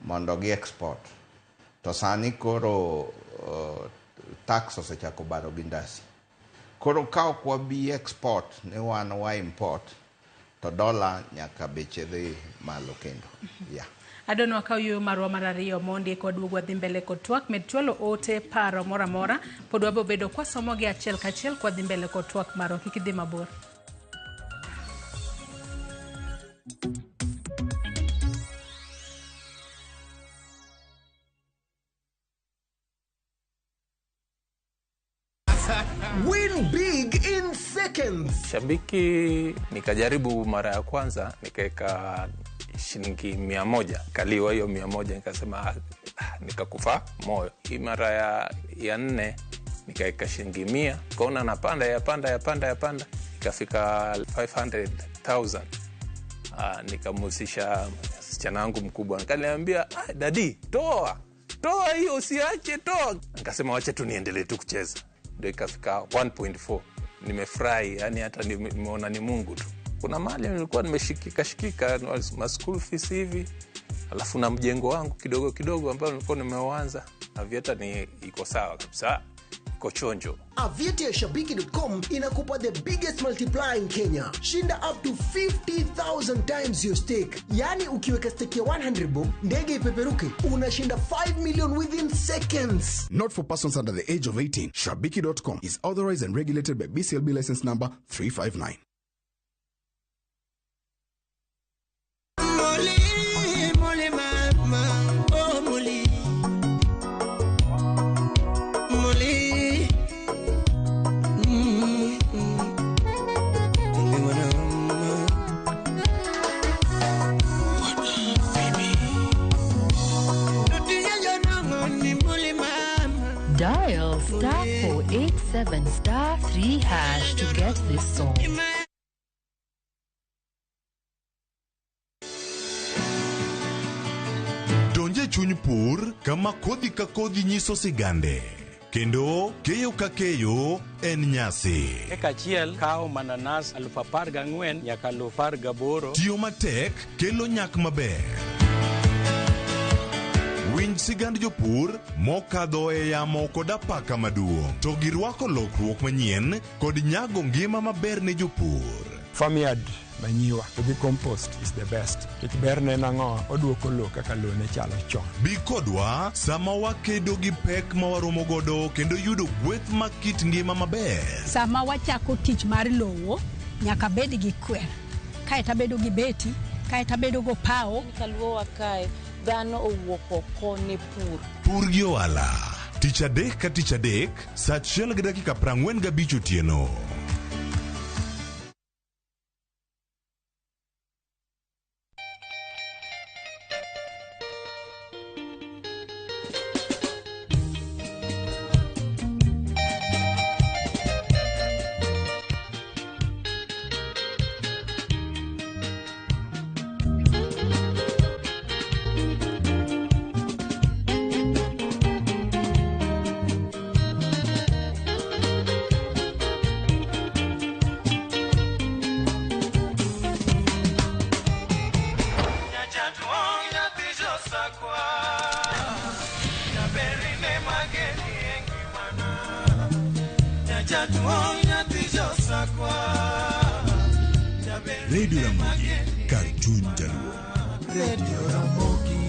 mondo gi export. To sani koro tax osechako baro gi ndasi. Koro ka ok wabi export ni wan wa import, to dola nyaka beche dhi malo kendo. Yeah. Adonwa wakaw yueyo marwa mar ariyo mondi eka waduog wadhi mbele kod twak. Med chwalo ote paro moro amora pod wabiro bedo kwasomo gi achiel kachiel kwadhi mbele kod twak marwa. Kik idhi mabor. Win big in seconds. Shabiki nikajaribu mara ya kwanza nikaweka shilingi 100, kaliwa hiyo 100, nikasema nikakufa moyo. Hii mara ya nne nikaweka shilingi 100, kaona napanda yapanda yapanda yapanda, ikafika 500,000. Nikamhusisha msichana wangu mkubwa, nikaniambia dadi, toa hiyo, usiache, toa. Nikasema wacha tu niendelee tu kucheza, ndio ikafika 1.4. Nimefurahi, yani hata nimeona ni Mungu tu. Kuna mali nilikuwa nimeshikika shikika ma school fees hivi, alafu na mjengo wangu kidogo kidogo ambao nilikuwa nimeuanza. Aviator ni iko sawa kabisa, iko chonjo. Aviator ya Shabiki.com inakupa the biggest multiplier in Kenya. Shinda up to 50,000 times your stake. Yani ukiweka stake ya 100 bob, ndege ipeperuke, unashinda 5 million within seconds. Not for persons under the age of 18. Shabiki.com is authorized and regulated by BCLB license number 359. Molly, Molly, mama, oh Molly, Molly, Dial *487 *3# to get this song. Donje chuny pur kama kodhi ka kodhi nyiso sigande, kendo keyo ka keyo en nyasi. Eka achiel kawo mananas 14,000 nyaka 18,000. Tiyo matek kelo nyak maber. Winj sigand jopur mokadho e yamo kod apaka maduong', to girwako lokruok manyien kod nyago ngima maber ne jopur. Farmyard manyiwa gi compost is the best. Kech ber ne nang'o oduoko lowo kaka lowo ne chalo chon. Bi kodwa sama wakedo gi pek ma waromo godo kendo yudo gweth ma kit ngima maber. Sama wachako tich mar lowo nyaka bed gi kwer, kaeto abedo gi beti, kaeto abedo go pawo. Kaluowa kae dhano owuok oko ne pur. Pur gi ohala tich adek ka tich adek saa 1:45 otieno. Jaduong' nyathi josakwa. Jaber Radio Ramogi, kar chuny Jaluo. Radio Ramogi.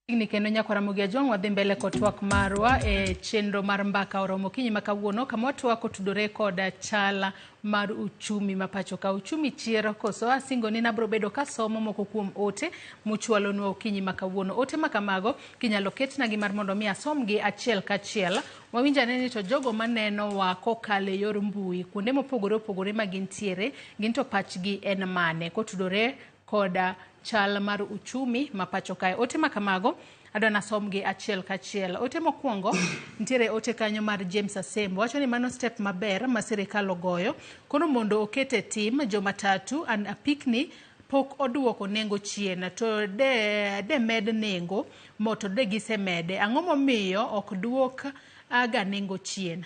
Ni kendo nyakwa Ramogi Ajwang' wadhi mbele kod twak marwa e chenro mar mbaka oromo okinyi ma kawuono kama watwak otudore kod chal mar uchumi ma pacho ka. Uchumi chier koso? Asingo ni nabro bedo kasomo moko kuom ote muchwalonwa okinyi ma kawuono. Ote ma kamago kinyalo ketnagi mar mondo mi asomgi achiel kachiel. Wawinj ane ni to jogo manenowa kokalo e yor mbui kuonde mopogore opogore ma gintiere gin to pachgi en mane kotudore koda chal mar uchumi ma pacho kae. Ote ma kamago adwa nasomgi achiel kachiel. Ote mokwongo nitiere ote kanyo mar James Asembo wacho ni mano step maber ma sirikal ogoyo koro mondo oket e tim jomatatu and apikni pok oduoko nengo chien to de med nengo mo to de gisemede. Ang'o momiyo ok duok aga nengo chien?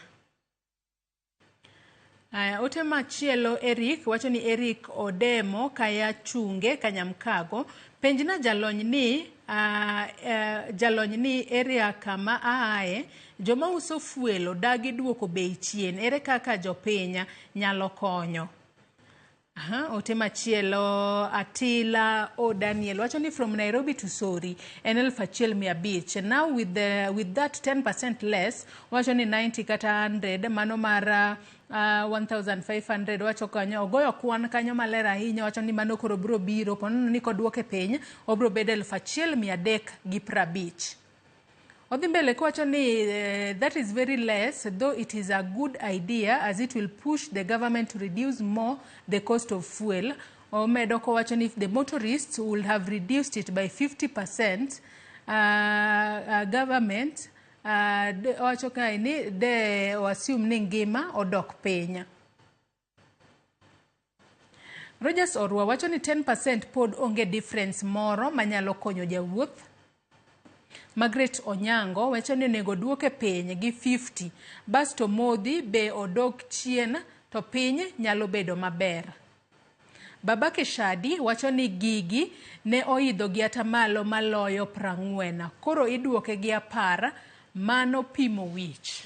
Aya, ote machielo Eric wacho ni Eric Odemo kaya chunge Kanyamkago penjna jalony ni area kama aaye joma uso fuelo dagi duoko bei chien ere kaka jopiny nyalo konyo. Aha, ote machielo Atila O Daniel wacho ni from Nairobi to Sori en 1500 now with that 10% less wacho ni 90 kata 100 mano mar 1500 wacho kanyo ogoyo kwan kanyo maler ahinya wacho ni mano koro bro biro ponono ni koduoke piny obro bedo 1350. Odhi mbele kowacho ni that is very less though it is a good idea as it will push the government to reduce more the cost of fuel. Omedo kowacho ni if the motorists will have reduced it by 50% government owacho kae ni de assume ni ngima odok piny. Rogers Orwa wacho ni 10% pod onge difference moro manyalo konyo jawuoth. Margaret Onyango wacho ni onego duoke piny gi 50 basto modhi be odok chien to piny nyalo bedo maber. Babake Shadi wacho ni gigi ne oidho gi atamalo maloyo 40 koro iduoke gi 10 mano pimo wich.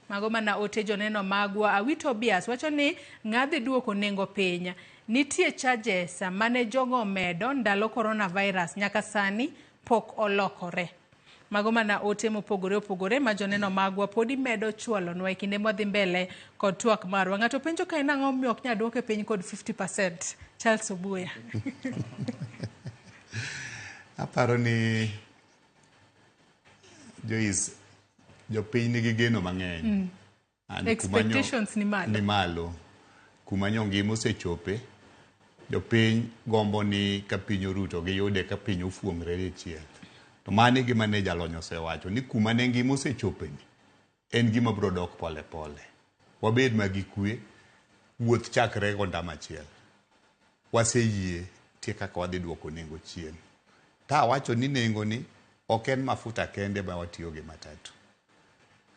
Mago mana ote joneno magwa. Awito Bias wacho ni ng'adhi duoko nengo piny. Nitie charges mane jogo omedo ndalo coronavirus nyaka sani pok olokore. Mago mana ote mopogore opogore ma joneno magwa podi medo chwalonwa e kinde mwadhi mbele kod twak marwa. Ng'ato penjo ka en ang'o momiyo ok nyal duoke piny kod 50%. Charles Obuya. Aparo ni Joyce, jopiny nigi geno mang'eny. Expectations ni malo. Ni malo. Kuma nyo ngima osechope, jopiny gombo ni ka piny oruto giyude ka piny ofuong're dichiel. To mano e gima ne jalony osewacho ni kuma ne ngima osechope ni en gima biro dok pole pole. Wabed ma gi kwe, wuoth chakre go ndama achiel. Waseyie tie kaka wadhi duoko nengo chien. Ta awacho ni nengo ni ok en mafuta kende ma watiyo gi matatu.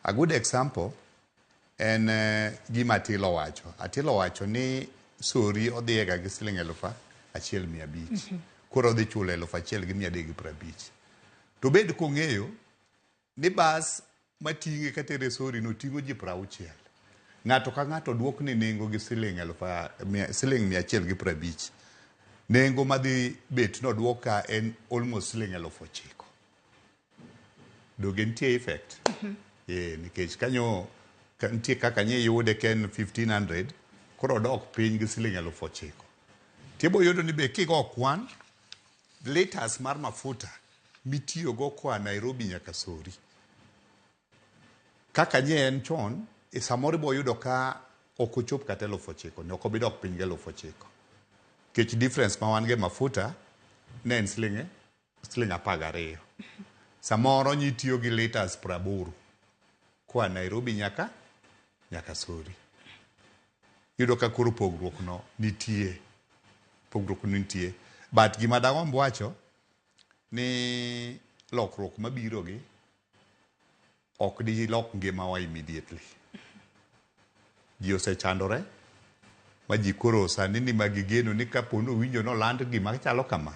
A good example en gima Atilo wacho. Atilo wacho ni Sori odhiega gi siling 1500. Koro odhi chulo 1350. To bed kong'eyo ni bas mating'e katere Sori no ting'o ji 60. Ng'ato ka ng'ato duokne nengo gi siling 150. Nengo madhi bet noduok ka en almost siling 9000. Doge nitie effect? Nikech kanyo nitie kaka nye yude ka en 1500 koro odok piny gi siling 9000. Tibo yudo ni be kigo kwan liters mar mafuta mitiyogo koa Nairobi nyaka Sori. Kaka nye en chon, e samoro ibo yudo ka ok ochop kata 9000, ne ok obi dok piny gi 9000. Nikech difference ma wan go e mafuta ne en siling 12. Samoro nyitiyo gi liters 80 koa Nairobi nyaka Sori. Yudo ka koro pogruok no nitie. Pogruok no nitie. But gima dagomb wacho ni lokruok mabiro gi ok dilok ngimawa immediately. Ji osechandore, Ma ji koro sani ni ma gigeno ni kapo ni owinjo noland gima chalo kama,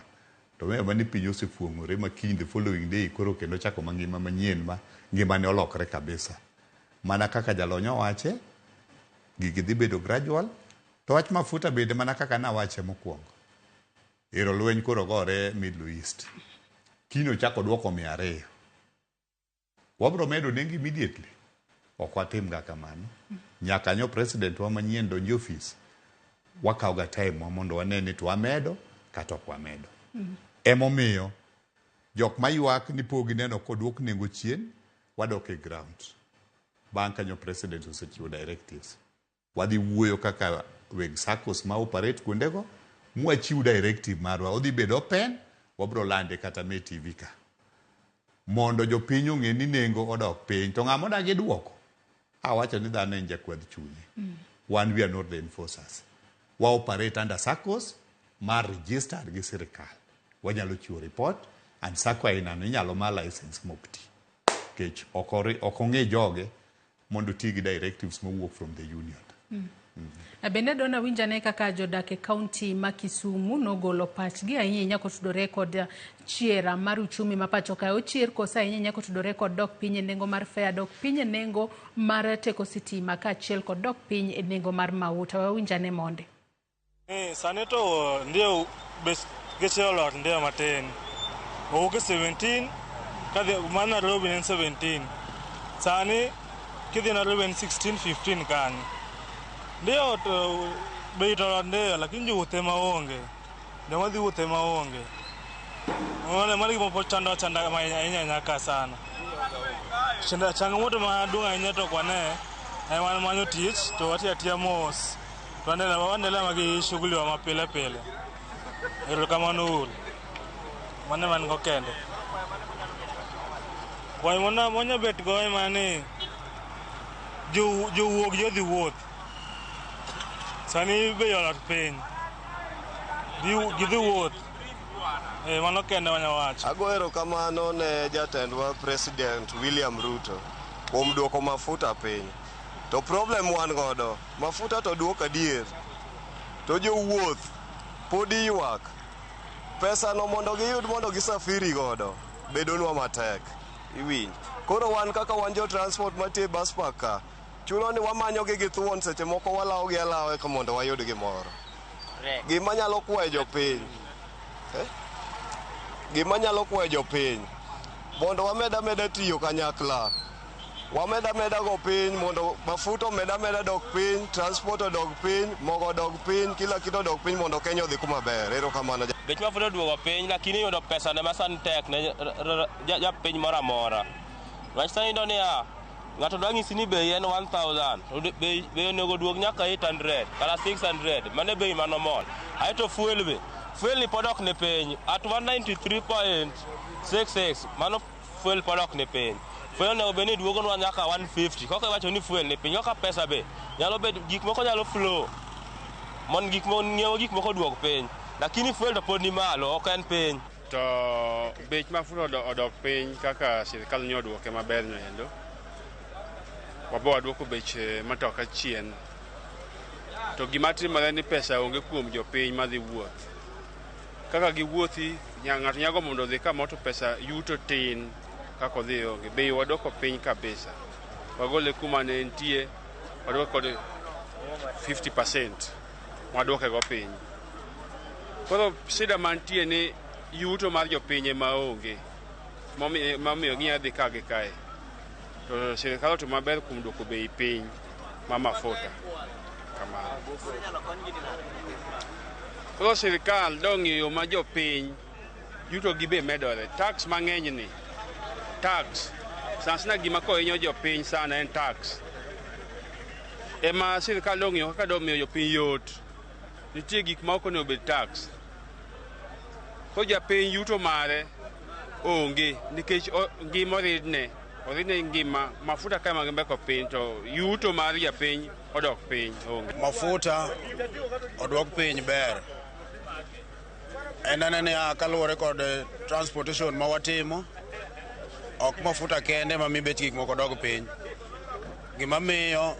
to weyo mani piny osefuong'ore ma kiny the following day koro kendo chako mangima manyien ma ngimane olokre kabisa. Mana kaka jalony owache, gigi dhi bedo gradual. To wach mafuta bende mana kaka nawache mokwongo. Ero lweny koro gore Middle East. Kiny ochako duoko 200. Wabro medo nengo immediately. Ok watim ga kamano. Nyaka nyo president wa manyien donj e ofis, wakawo ga time wa mondo wane ni to wamedo kata ok wamedo. Emomiyo jok maywak ni pok gineno koduok nengo chien, wadok e ground. Bang' kanyo president osechiwo directives. Wadhi wuoyo kaka weg SACCOs ma operate kuondego, mwachiw directive marwa. Odhi bedo open, wabro lande kata me TV ka. Mondo jopiny ong'e ni nengo odok piny. To ng'ama odagi duoko, awacho ni dhano en jakwadh chunye. Wan we are not the enforcers. Wa operate under SACCOs ma registered gi sirikal. Wanyalo chiwo report and SACCO ainano inyalo ma license mok ti. Nikech ok ong'e joge mondo oti gi directives mowuok from the union. Bende dona winjane kaka jodak e kaunti ma Kisumu nogolo pachgi ahinya ahinya kotudore kod chiera mar uchumi ma pacho kae ochier koso ahinya ahinya kotudore kod dok piny e nengo mar fare, dok piny e nengo mar teko sitima kaachiel kod dok piny e nengo mar mauta. Wawinjane monde. Sani to ndio bech geche olor ndio matin. Owuok e 17 kadhi mar Nairobi ne en 17. Sani kidhi Nairobi en 16 15 kanyo. Ndio to bei to olor ndio lakini jowuoth ema onge. Joma dhi wuoth ema onge. Mano gima pod chando chanda ahinya ahinya ka sana. Changamoto maduong' ahinya to ok wane en wan manyo tich to watiyo atiya mos. To waendelea gi shughuli wa mapile pile. Erokamano uru. Mano ema an go kende. Kwayo mwanya bet go en mana ni jowuok jodhi wuoth. Sani bei olor piny. Gidhi wuoth. Mano kende wanya wacho. Ago erokamano ne jatendwa President William Ruto kuom duoko mafuta piny. To problem wan godo, mafuta to duok adier. To jowuoth pod ywak. Pesa no mondo giyud mondo gisafiri godo bedonwa matek. Iwinj. Koro wan kaka wan jo transport mantie bus park ka, chuno ni wamanyo gi githuon seche moko walawo gi alawa eka mondo wayud gimoro. Gima nyalo kwayo jopiny, Gima nyalo kwayo jopiny mondo wamed ameda tiyo kanyakla. Wamed ameda go piny mondo mafuta omed ameda dok piny, transport odog piny, mogo odog piny, kila kitu odog piny mondo Kenya odhi kuma ber. Erokamano. Bech mafuta oduogo piny lakini yudo pesa ne masani tek ne japiny moro amora. Wach sani iyudo niya, ng'ato dwa nyisi ni bei en 1000, to bei onego oduog nyaka 800 kata 600, mano e bei ma normal. Aeto fuel be, fuel ni pod ok ni piny at 193.66, mano fuel pod ok ni piny. Fuel onego bed ni duogonwa nyaka 150, koka iwacho ni fuel ni piny, koka pesa be nyalo bedo gik moko nyalo flow mondo gik moko ng'iewo gik moko oduog piny, lakini fuel to pod ni malo, ok en piny. To bech mafuta odok piny kaka sirikal nyo oduoke maber no endo. Wabo waduoko bech matoka chien. To gima timore ni pesa onge kuom jopiny madhi wuoth. Kaka giwuothi, ng'ato nyago mondo odhi kamoro to pesa yuto tin kaka odhi onge. Bei waduoko piny kabisa. Wagole kuma ne entie, waduoke kod 50%. Waduoke go piny. Koro shida mantie ni yuto mar jopiny ema onge. Momiyo ginyalo dhi ka gi kae. To sirikal otimo maber kuom duoko bei piny ma mafuta. Kamano. Koro sirikal dong'iyo ma jopiny yuto gi be medore. Tax mang'eny ni. Tax. Sana sana gima kohinyo jopiny sana en tax. Ema sirikal dong'iyo kaka domiyo jopiny yot. Nitie gik ma ok onego bed tax. Koro japiny yuto mare onge nikech ngima oridne. Oridne ngima mafuta ka ema mbeko piny to yuto mar japiny odok piny onge. Mafuta odwok piny ber. En anene niya kaluwore kod transportation ma watimo, ok mafuta kende ma mi bech gik moko dog piny. Gima miyo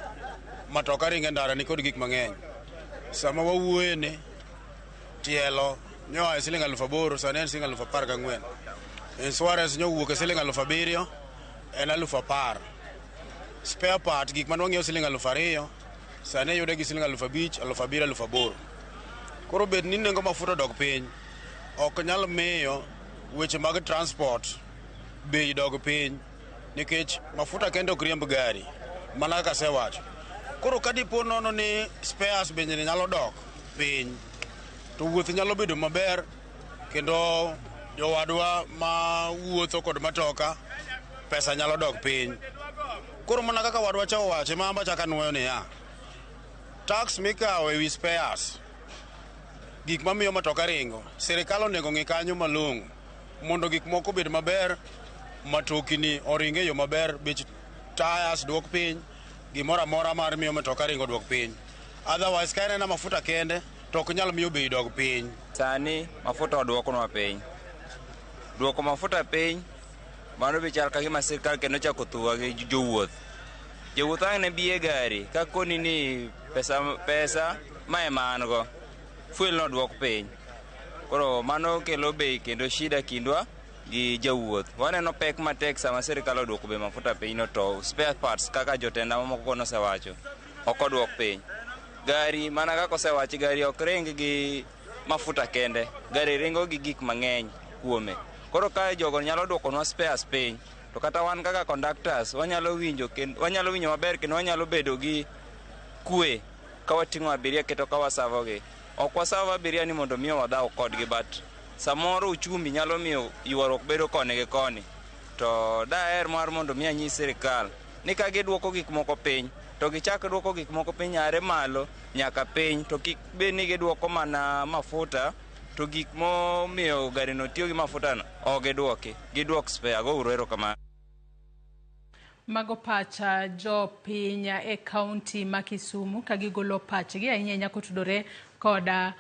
matoka ringo e ndara nikod gik mang'eny. Sama wawuoye ni tielo nyoa e siling 8,000 sani en siling 14,000. Insurance nyowuok e siling 7,000 en 10,000. Spare part gik mane wang'iewo siling 2,000 sani yude gi siling 5,000, 7,000, 8,000. Koro bed ni nengo mafuta odok piny ok nyal miyo weche mag transport bei dog piny nikech mafuta kende ok riemb gari mana kaka asewacho. Koro ka dipo nono ni spares bende nyalo dok piny to wuoth nyalo bedo maber kendo jowadwa ma wuotho kod matoka pesa nyalo dok piny. Koro mana kaka wadwa cha owacho ma amba chaka nuoyo niya, tax mikawo ewi spares gik mamiyo matoka ringo sirikal onego ng'i kanyo malong'o mondo gik moko obed maber, matokni oring e yo maber, bech tires duok piny, gimoro amora mar miyo matoka ringo duok piny. Otherwise ka en ena mafuta kende to ok nyal miyo bei dog piny. Sani mafuta oduoknwa piny. Duoko mafuta piny mano be chal ka gima sirkal kendo ochako thuwa gi jowuoth. Jowuoth ang' ne bi e gari ka koni ni pesa ma ema an go, fuel noduok piny. Koro mano kelo bei kendo shida kindwa gi jawuoth. Waneno pek matek sama sirkal oduoko bei mafuta piny no to spare parts kaka jotenda mamoko nosewacho ok oduok piny. Gari mana kaka osewachi gari ok ring gi mafuta kende, gari ringo gi gik mang'eny kuome. Koro ka jogo nyalo duokonwa spares piny to kata wan kaka conductors wanyalo winjo maber kendo wanyalo bedo gi kwe ka wating'o abiria kendo ka wasavogi. Ok wasavo abiria ni mondo miyo wadhaw kodgi, but samoro uchumi nyalo miyo ywaruok bedo koni gi koni. To daher mar mondo mi anyis sirikal ni ka giduoko gik moko piny to gichak duoko gik moko piny are malo nyaka piny, to kik bed ni giduoko mana mafuta to gik momiyo gari no tiyo gi mafuta no ok giduoki, giduok spare. Ago uru erokamano. Mago pacha jopiny e kaunti ma Kisumu ka gigolo pachgi ahinya ahinya kotudore koda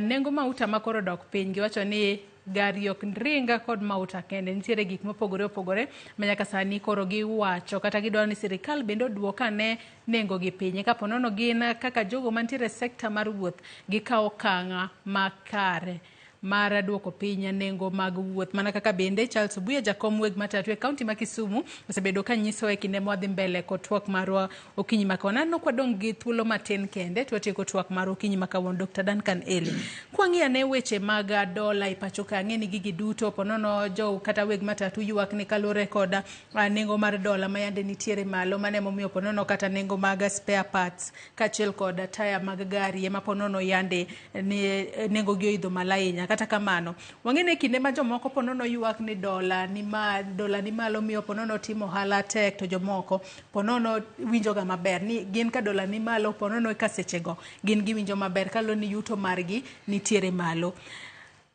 nengo mauta ma koro dok piny. Giwacho ni gari ok ringa kod mauta kende, nitiere gik mopogore opogore ma nyaka sani koro giwacho kata gidwaro ni sirikal bende oduok ane nengo gi piny. Kapo nono gin kaka jogo mantiere e sekta mar wuoth gikawo okang' makare mar duoko piny nengo mag wuoth. Mana kaka bende Charles Obuya, jakom weg matatu e kaunti ma Kisumu, osebedo ka nyiso e kinde mwadhi mbele kod twak marwa okinyi ma kawuono. Aneno kwadong' gi thuolo matin kende to watieko twak mar okinyi ma kawuono. Dr. Duncan Eli, kwang'iyo ane weche mag dola e pacho ka, ang'e ni gigi duto ponono jo kata weg matatu ywak ni kaluwore kod nengo mar dola ma yande nitiere malo, mano emomiyo ponono kata nengo mag spare parts kaachiel kod taya mag gari ema ponono yande nengo gi oidho malo ahinya. Kata kamano, wang'e ni kinde ma jomoko ponono ywak ni dola ni malo miyo ponono timo ohala tek, to jomoko ponono winjoga maber ni gin ka dola ni malo ponono ka sechego gin giwinjo maber kaluwore ni yuto margi nitiere malo.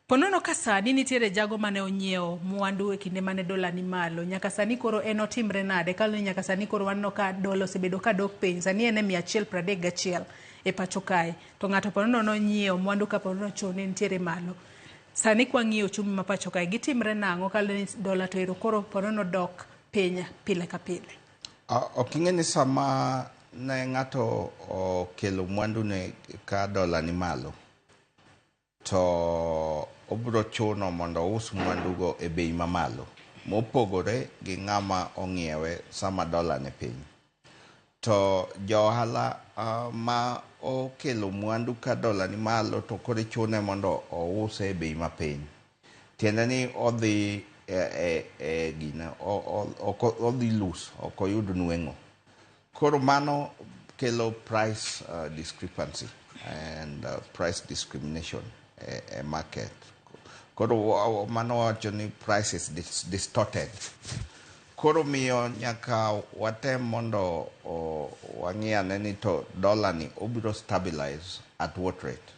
Ponono ka sani nitiere jago mane onyiewo mwandu e kinde mane dola ni malo, nyaka sani koro en otimre nade? Kaluwore ni nyaka sani koro waneno ka dola osebedo ka dok piny, sani en e 131 e pacho kae, to ng'ato ponono nonyiewo mwandu ka ponono chon ne nitiere malo. Sani kwang'iyo uchumi ma pacho kae gitimre nang'o kaluwore ni dola to ero koro ponono dok piny pile ka pile? Ok ing'e ni sama ne ng'ato okelo mwandu ne ka dola ni malo to obiro chuno mondo ous mwandugo e bei mamalo mopogore gi ng'ama ong'iewe sama dola ni piny. To jo ohala ma okelo mwandu ka dola ni malo to koro ichune mondo ouse e bei mapiny, tiende ni odhi odhi lose, ok oyud nweng'o. Koro mano kelo price discrepancy and price discrimination e market. Koro mano wacho ni price is distorted. Koro miyo nyaka watem mondo wang'i ane ni to dola ni obiro stabilize at what rate.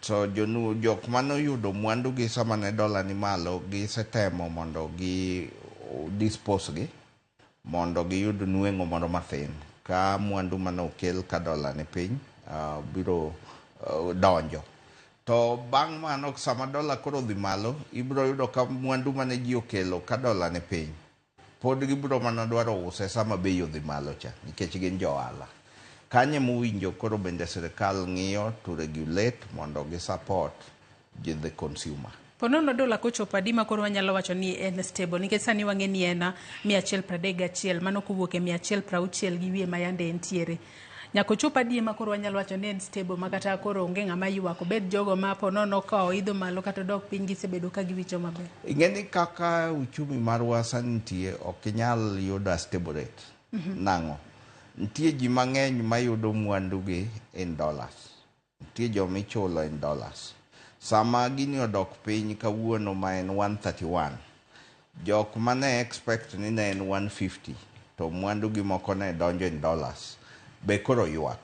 To jok manoyudo mwandu gi sama ne dola ni malo gisetemo mondo gi dispose gi mondo giyud nweng'o moro mathin ka mwandu mane okel ka dola ni piny biro donjo. To bang' mano sama dola koro dhi malo ibiro yudo ka mwandu mane ji okelo ka dola ni piny pod gibiro mana dwaro use sama bei odhi malo cha nikech gin jo ohala. Kanye mowinjo koro bende sirikal ng'iyo to regulate mondo gi support the consumer. Ponono dola kochopo adi ma koro wanyalo wacho ni en stable nikech sani wang'e ni en 131, mano kowuok e 160 gi wiye ma yande entiere. Nyaka ochop adi ma koro wanyalo wacho ni en stable ma kata koro onge ng'ama ywak, obed jogo ma ponono ka oidho malo kata odok piny gisebedo ka giwinjo maber. Ing'e ni kaka uchumi marwa sani nitie, ok inyal yudo a stable rate. Nang'o? Nitie ji mang'eny mayudo mwandugi in dollars. Nitie joma ichulo in dollars. Sama gini odok piny kawuono ma en 131, jok mane expect ni ne en 150 to mwandugi moko ne donjo in dollars be koro ywak.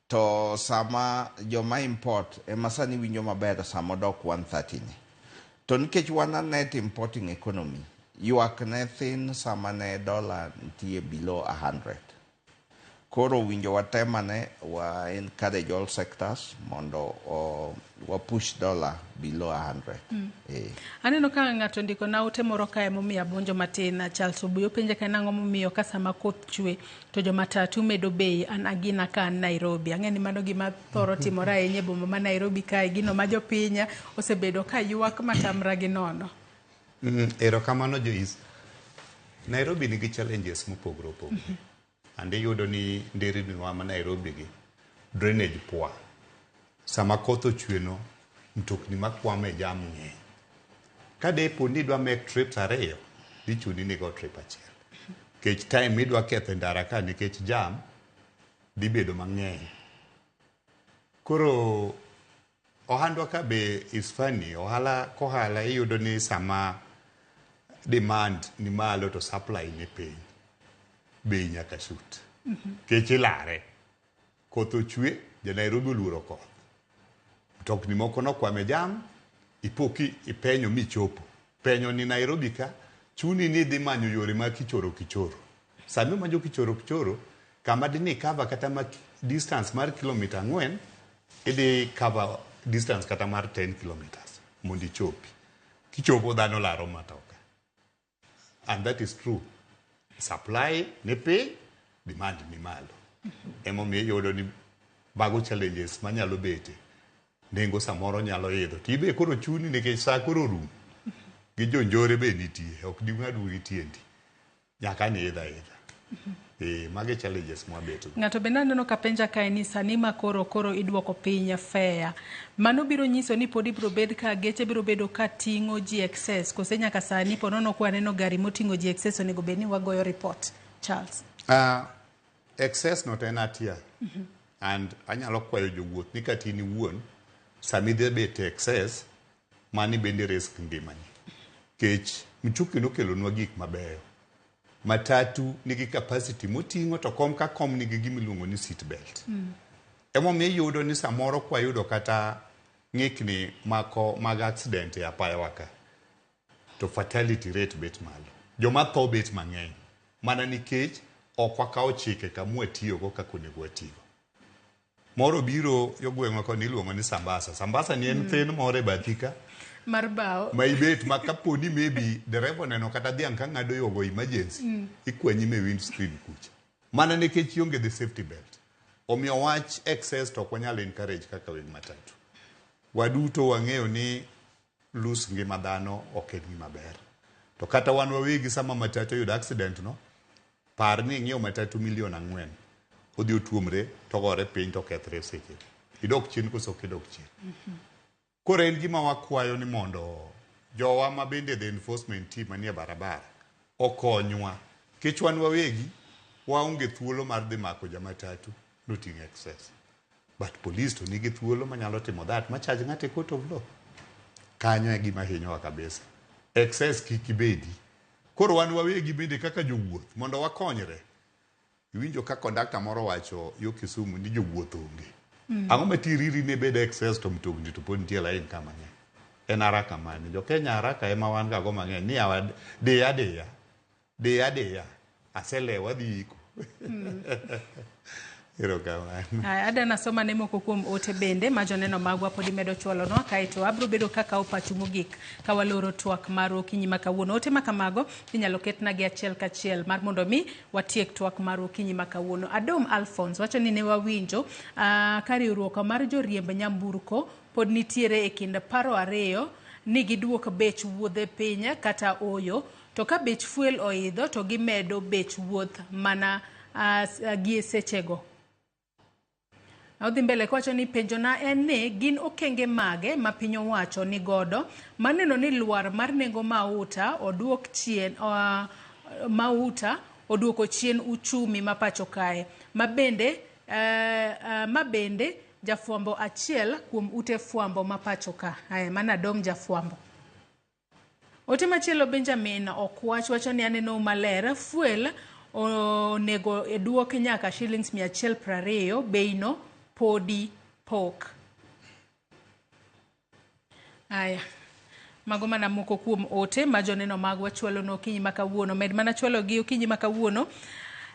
To sama joma import ema sani winjo maber sama odok 130 ni. To nikech wan a net importing economy, ywak ne thin sama ne dollar nitie below 100. Koro winjo watemane wa encourage all sectors mondo wa push dollar below 100. Aneno ka ng'ato ndiko na ote moro kae momiyo abonjo matin. Charles Obuyo penje ka nang'o momiyo ka sama koth chwe to jomatatu medo bei an agina ka an Nairobi. Ang'e ni mano gima thoro timore ahinya e boma ma Nairobi kae, gino ma jopiny osebedo ka ywak matamra gi nono. Erokamano Joyce. Nairobi nigi challenges mopogore opogore. And iyudo ni nderni wa ma Nairobi gi drainage poor. Sama koth ochwe no, mtokni makwamo e jam ng'eny. Ka depo ni idwa make trips ariyo, dhi chuni ni igo trip achiel. Nikech time midwa ketho e ndara ka nikech jam dhi bedo mang'eny. Koro ohandwa ka be is funny, ohala kohala iyudo ni sama demand ni malo to supply ni piny, bei nyaka shoot. Nikech ilare. Koth ochwe, ja Nairobi oluoro koth. Mtokni moko nokwamo e jam, ipo ki ipenyo michopo. Penyo ni Nairobi ka, chuni ni idhi manyo yore mag kichoro kichoro. Sama imanyo kichoro kichoro, kama dine cover kata ma distance mar kilomita 4, idhi cover distance kata mar 10 kilometers mondo ichopi. Kichopo dhano laro matoka. And that is true. Supply ni piny, demand ni malo. Emomiyo iyudo ni mago challenges manyalo bete. Nengo samoro nyalo idho. To ibe koro chuni nikech sa koro orumo. Gi jonjore be nitie. Ok ding'ad gi tiendi. Nyaka ni idho aidha. Mage challenges mwabet go. Ng'ato bende aneno ka penja kae ni sani ma koro iduoko piny fare. Mano biro nyiso ni pod ibiro bed ka geche biro bedo ka ting'o ji excess, kose nyaka sani po nono kwa neno gari moting'o ji excess onego bed ni wagoyo report. Charles. Excess not en hatia. And anyalo kwayo jowuoth ni kata in iwuon sama idhi bet e excess, mani bende risk ngimani. Kech mchuki nokelonwa gik mabeyo. Matatu nigi capacity moting'o to kom ka kom nigi gima iluongo ni seat belt. Emomiyo iyudo ni samoro kwayudo kata ng'ikni mako mag accident e apaya ka, to fatality rate bet malo. Joma tho bet mang'eny. Mana nikech ok wakawo chike kamwatiyogo kaka onego watigo. Moro biro yo gweng'wa koni iluongo ni Sambasa. Sambasa ni en thin moro e bathi ka. Mar bao. Ma ibet ma kaponi maybe dereva oneno kata dhiang' ka ng'ado yo go emergency, ikwanyi me windscreen kucha. Mana nikech ionge the safety belt. Omiyo wach excess to ok wanyal encourage kaka weg matatu. Waduto wang'eyo ni lose ngima dhano ok en gima ber. To kata wan wawegi sama matatu oyudo accident no, par ni ing'iewo matatu milion 4, odhi otuomre to ogore piny to okethre seche. Idok chien koso ok idok chien? Koro en gima wakwayo ni mondo jowa ma bende the enforcement team manie barabara okonywa. Nikech wan wawegi waonge thuolo mar dhi mako jamatatu noting'o excess. But police to nigi thuolo manyalo timo that ma charge ng'ato e court of law. Kanyo e gima hinyowa kabisa. Excess kik ibedi. Koro wan wawegi bende kaka jowuoth mondo wakonyre. Iwinjo ka kondakta moro wacho yo Kisumu ni jowuoth onge. Ang'o ma tiriri ne bed excess to mtokni to pod nitie line ka mang'eny. En haraka mane? Jo Kenya haraka ema wan ga go mang'eny. Ni yawa diya diya. Diya diya. Aselewo adhi iko. Erokamano. Aya, adwa nasoma ne moko kuom ote bende ma joneno magwa podi medo chwalonwa kaeto abro bedo kaka pachu mogik ka waloro twak mar okinyi ma kawuono. Ote ma kamago inyalo ketna gi achiel kachiel mar mondo mi watiek twak mar okinyi ma kawuono. Adom Alphonse wacho ni ne wawinjo ka riwruok mar joriemb nyamburko pod nitiere e kind paro ariyo ni giduok bech wuodhe piny kata oyo, to ka bech fuel oidho to gimedo bech wuoth mana gie sechego. Odhi mbele kowacho ni penjona en ni gin okenge mage ma piny owacho ni godo maneno ni lwar mar nengo mauta oduok chien mauta oduoko chien uchumi ma pacho kae ma bende jafwambo achiel kuom ute fwambo ma pacho ka. Aya, mana Dom jafwambo. Ote machielo Benjamin Okwach wacho ni aneno maler fuel onego duok nyaka shillings 120 beino podi pok. Aya. Mago mana moko kuom ote ma joneno magwa chwalo no okinyi ma kawuono. Med mana chwalo gi okinyi ma kawuono.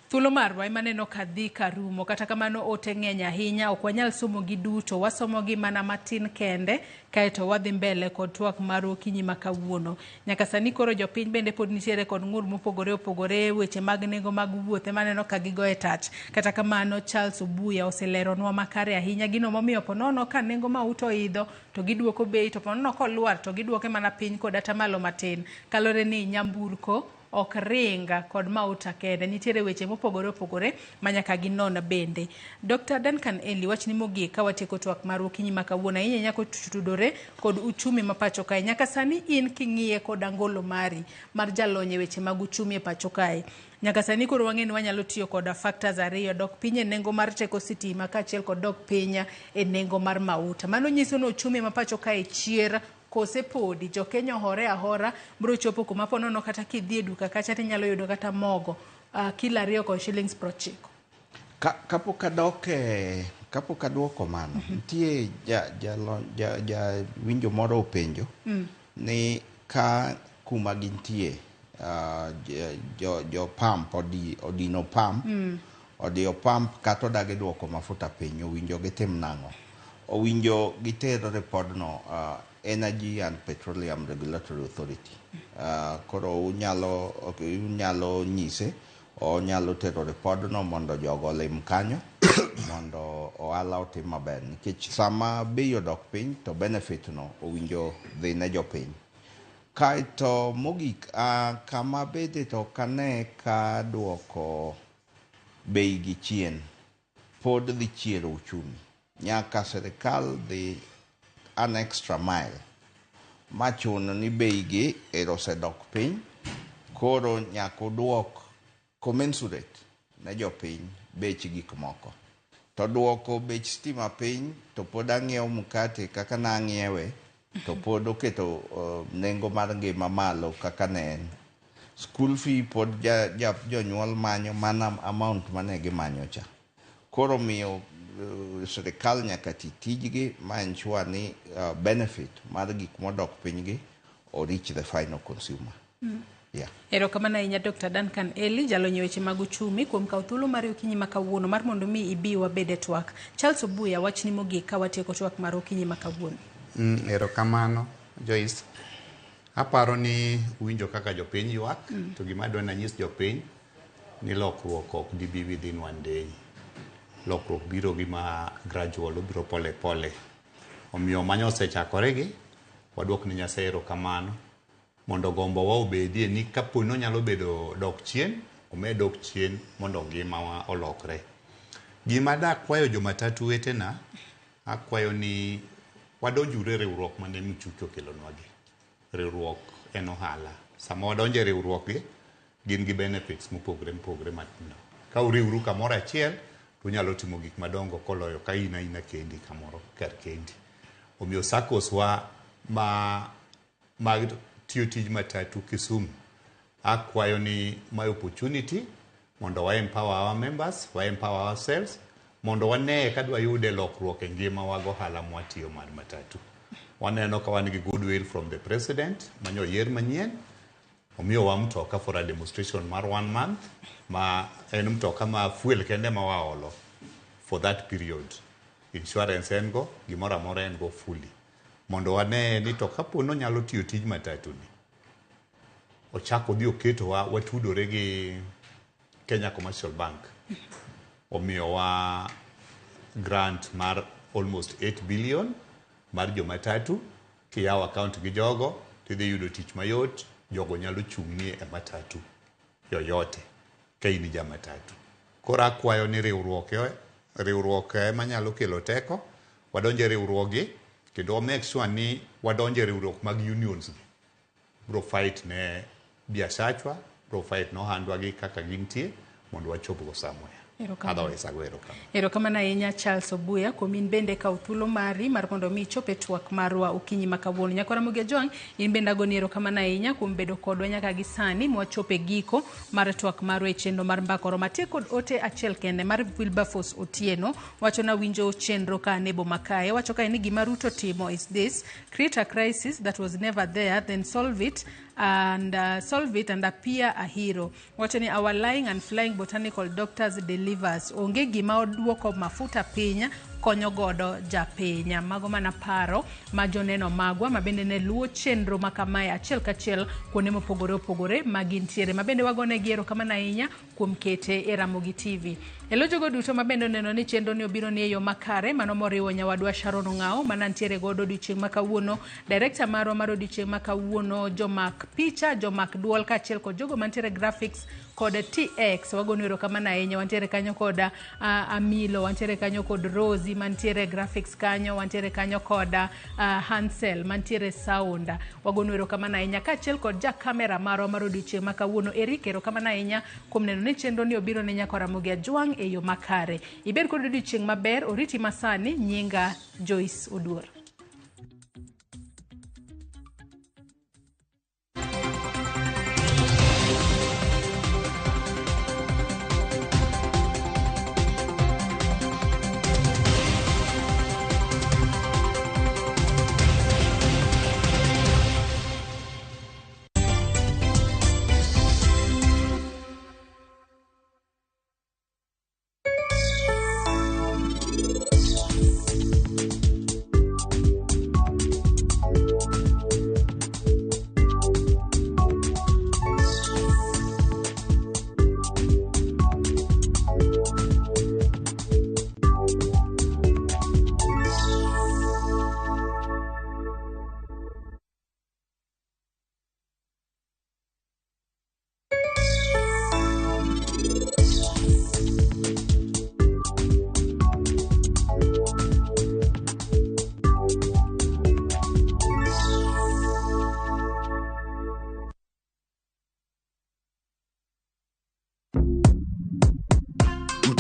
Thuolo marwa ema neno ka dhi karumo. Kata kamano ote ng'eny ahinya, ok wanyal somo gi duto. Wasomo gi mana matin kende, kaeto wadhi mbele kod twak mar okinyi ma kawuono. Nyaka sani koro jopiny bende pod nitiere kod ng'ur mopogore opogore, weche mag nengo mag wuoth ema aneno ka gigo e tach. Kata kamano Charles Obuya oseleronwa makare ahinya gino momiyo ponono ka nengo mauta oidho to giduoko bei, to ponono kolwar to giduoke mana piny kod atamalo matin. Kalore ni nyamburko ok ring kod mauta kende, nitiere weche mopogore opogore ma nyaka ginon bende. Dr. Duncan Eli, wachni mogik ka watieko twak mar okinyi ma kawuono ahinya ahinya kotudore kod uchumi ma pacho kae. Nyaka sani in king'iye kod angolo mari mar jalony e weche mag uchumi e pacho kae. Nyaka sani koro wang'e ni wanyalo tiyo koda factors ariyo, dok piny e nengo mar teko sitima kaachiel kod dok piny e nengo mar mauta. Mano nyiso ni uchumi ma pacho kae chier kose podi jokenya ohore ahora bro chopo kuma ponono kata kidhi e duka kacha tinyalo yudo kata mogo kilo 2 kod shillings 90. Kapok adok e kapok aduoko mano, nitie ja winjo moro openjo ni ka kuma gintie jo pump odino pump odiyo pump kata odagi duoko mafuta piny, owinjo gitim nang'o? Owinjo giter ripodno Energy and Petroleum Regulatory Authority. Koro unyalo nyise onyalo tero ripodno mondo jogo olim kanyo mondo ohala otim maber, nikech sama bei odok piny to benefit no owinjo dhi ne jopiny. Kaeto mogik, kama bede to ok ane ka duoko bei gi chien pod dhi chiero uchumi. Nyaka sirikal dhi an extra mile machuno ni bei gi ero osedok piny, koro nyaka oduok commensurate ne jopiny bech gik moko. To duoko bech stima piny to pod ang'iewo mkate kaka nang'iewe to pod oketo nengo mar ngima malo kaka ne en. School fee pod jonyuol manyo mana amount mane gimanyo cha. Koro miyo sirikal nyaka ti tijgi ma ensure ni benefit mar gik modok piny gi o reach the final consumer. Yeah. Erokamano ahinya Dr. Duncan Eli, jalony e weche mag uchumi kuom kawo thuolo mari okinyi ma kawuono mar mondo mi ibi wabed e twak. Charles Obuya, wachni mogik ka watieko twak mar okinyi ma kawuono. Erokamano Joyce. Aparo ni uwinjo kaka jopiny ywak to gima adwa nanyis jopiny ni lokruok ok dibi within one day. Lokruok biro gi ma gradual, obiro pole pole. Omiyo manyo osechakore gi, waduok ne Nyasaye erokamano mondo gombowa obedie ni kapo ni onyalo bedo dok chien, omed dok chien mondo ngimawa olokre. Gima dakwayo jomatatu wetena, akwayo ni wadonjuru e riwruok mane Michuki okelonwa gi. Riwruok en ohala. Sama wadonjo e riwruok gi, gin gi benefits mopogore mopogore matindo. Ka uriwru kamoro achiel, to unyalo timo gik madongo koloyo ka in aina kendi kamoro kar kendi. Omiyo SACCOS wa ma mag tiyo tij matatu Kisumu, akwayo ni my opportunity mondo wa empower our members, wa empower ourselves, mondo wane ka dwayude lokruok e ngimawa gohala mwatiyo mar matatu. Waneno ka wan gi goodwill from the president manyo yier manyien, omiyowa mtoka for a demonstration mar one month, ma en mtoka ma fuel kende ma waolo. for that period. Insurance en go, gimoro amora en go fully. Mondo wane ni to kapo ni onyalo tiyo tij matatu ni, ochako odhi oketowa watudore gi Kenya Commercial Bank. Omiyowa grant mar almost 8 billion mar jomatatu. Kiyawo account gi jogo, tidhi yudo tich mayot, jogo nyalo chung'ni e matatu yoyote ka in ja matatu. Koro akwayo ni riwruok riwruok ema nyalo kelo teko, wadonje riwruogi kendo wa make sure ni wadonje riwruok mag unions gi. Bro fight ne biasachwa, bro fight ne ohandwa gi kaka gintie mondo wachop go somewhere. Erokamano. Otherwise ago erokamano. Erokamano ahinya Charles Obuya kuom in bende kawo thuolo mari mar mondo mi ichop e twak marwa okinyi ma kawuono. Nyakwara Ramogi Ajwang', in bende agoni erokamano ahinya kuom bedo kodwa nyaka gi sani mwachopo e giko mar twak marwa e chenro mar Mbaka Oromo. Atiek kod ote achiel kende mar Wilberforce Otieno, wacho na winjo chenro ka an e boma kae. Wacho kae ni gima Ruto timo is this: create a crisis that was never there, then solve it and appear a hero. Wacho ni our lying and flying botanical doctors delivers. Onge gima oduoko mafuta piny konyo godo japiny. Mago mana paro ma joneno magwa ma bende ne luwo chenro ma kamae achiel kachiel kuonde mopogore opogore ma gintiere. Ma bende wagonegi erokamano ahinya kuom kete e Ramogi TV. Elo jogo duto ma bende oneno ni chenro ni obiro ni e yo makare, mano moriwo nyawadwa Sharon Ong'ao mana ntiere godo odiochieng' ma kawuono, director marwa mar odiochieng' ma kawuono, jomak picha, jomak duol kaachiel kod jogo mantiere graphics kod TX. Wagonu erokamano ahinya. Wantiere kanyo kod Amilo, wantiere kanyo kod Rosie mantiere graphics kanyo, wantiere kanyo kod Hansel mantiere sound. Wagonu erokamano ahinya kaachiel kod ja kamera marwa mar odiochieng' ma kawuono Eric. Erokamano ahinya kuom neno ni chenro ni obiro ne Nyakwar Ramogi Ajwang' e yo makare. Ibed kod odiochieng' maber, oriti masani. Nyinga Joyce Oduor.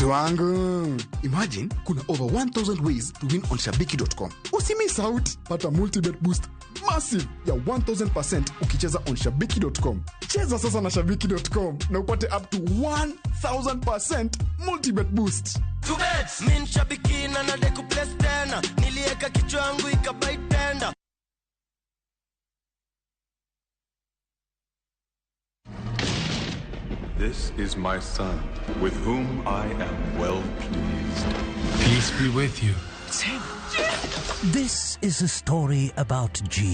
Wangu. Imagine kuna over 1000 ways to win on shabiki.com. Usimiss out. Pata multibet boost massive ya 1000% ukicheza on shabiki.com. Cheza sasa na shabiki.com na upate up to 1000% multibet boost. Min shabiki na nadeku place tena. Nilieka kichwa yangu ikabai tena. This is my son, with whom I am well pleased. Peace be with you. This is a story about Jesus.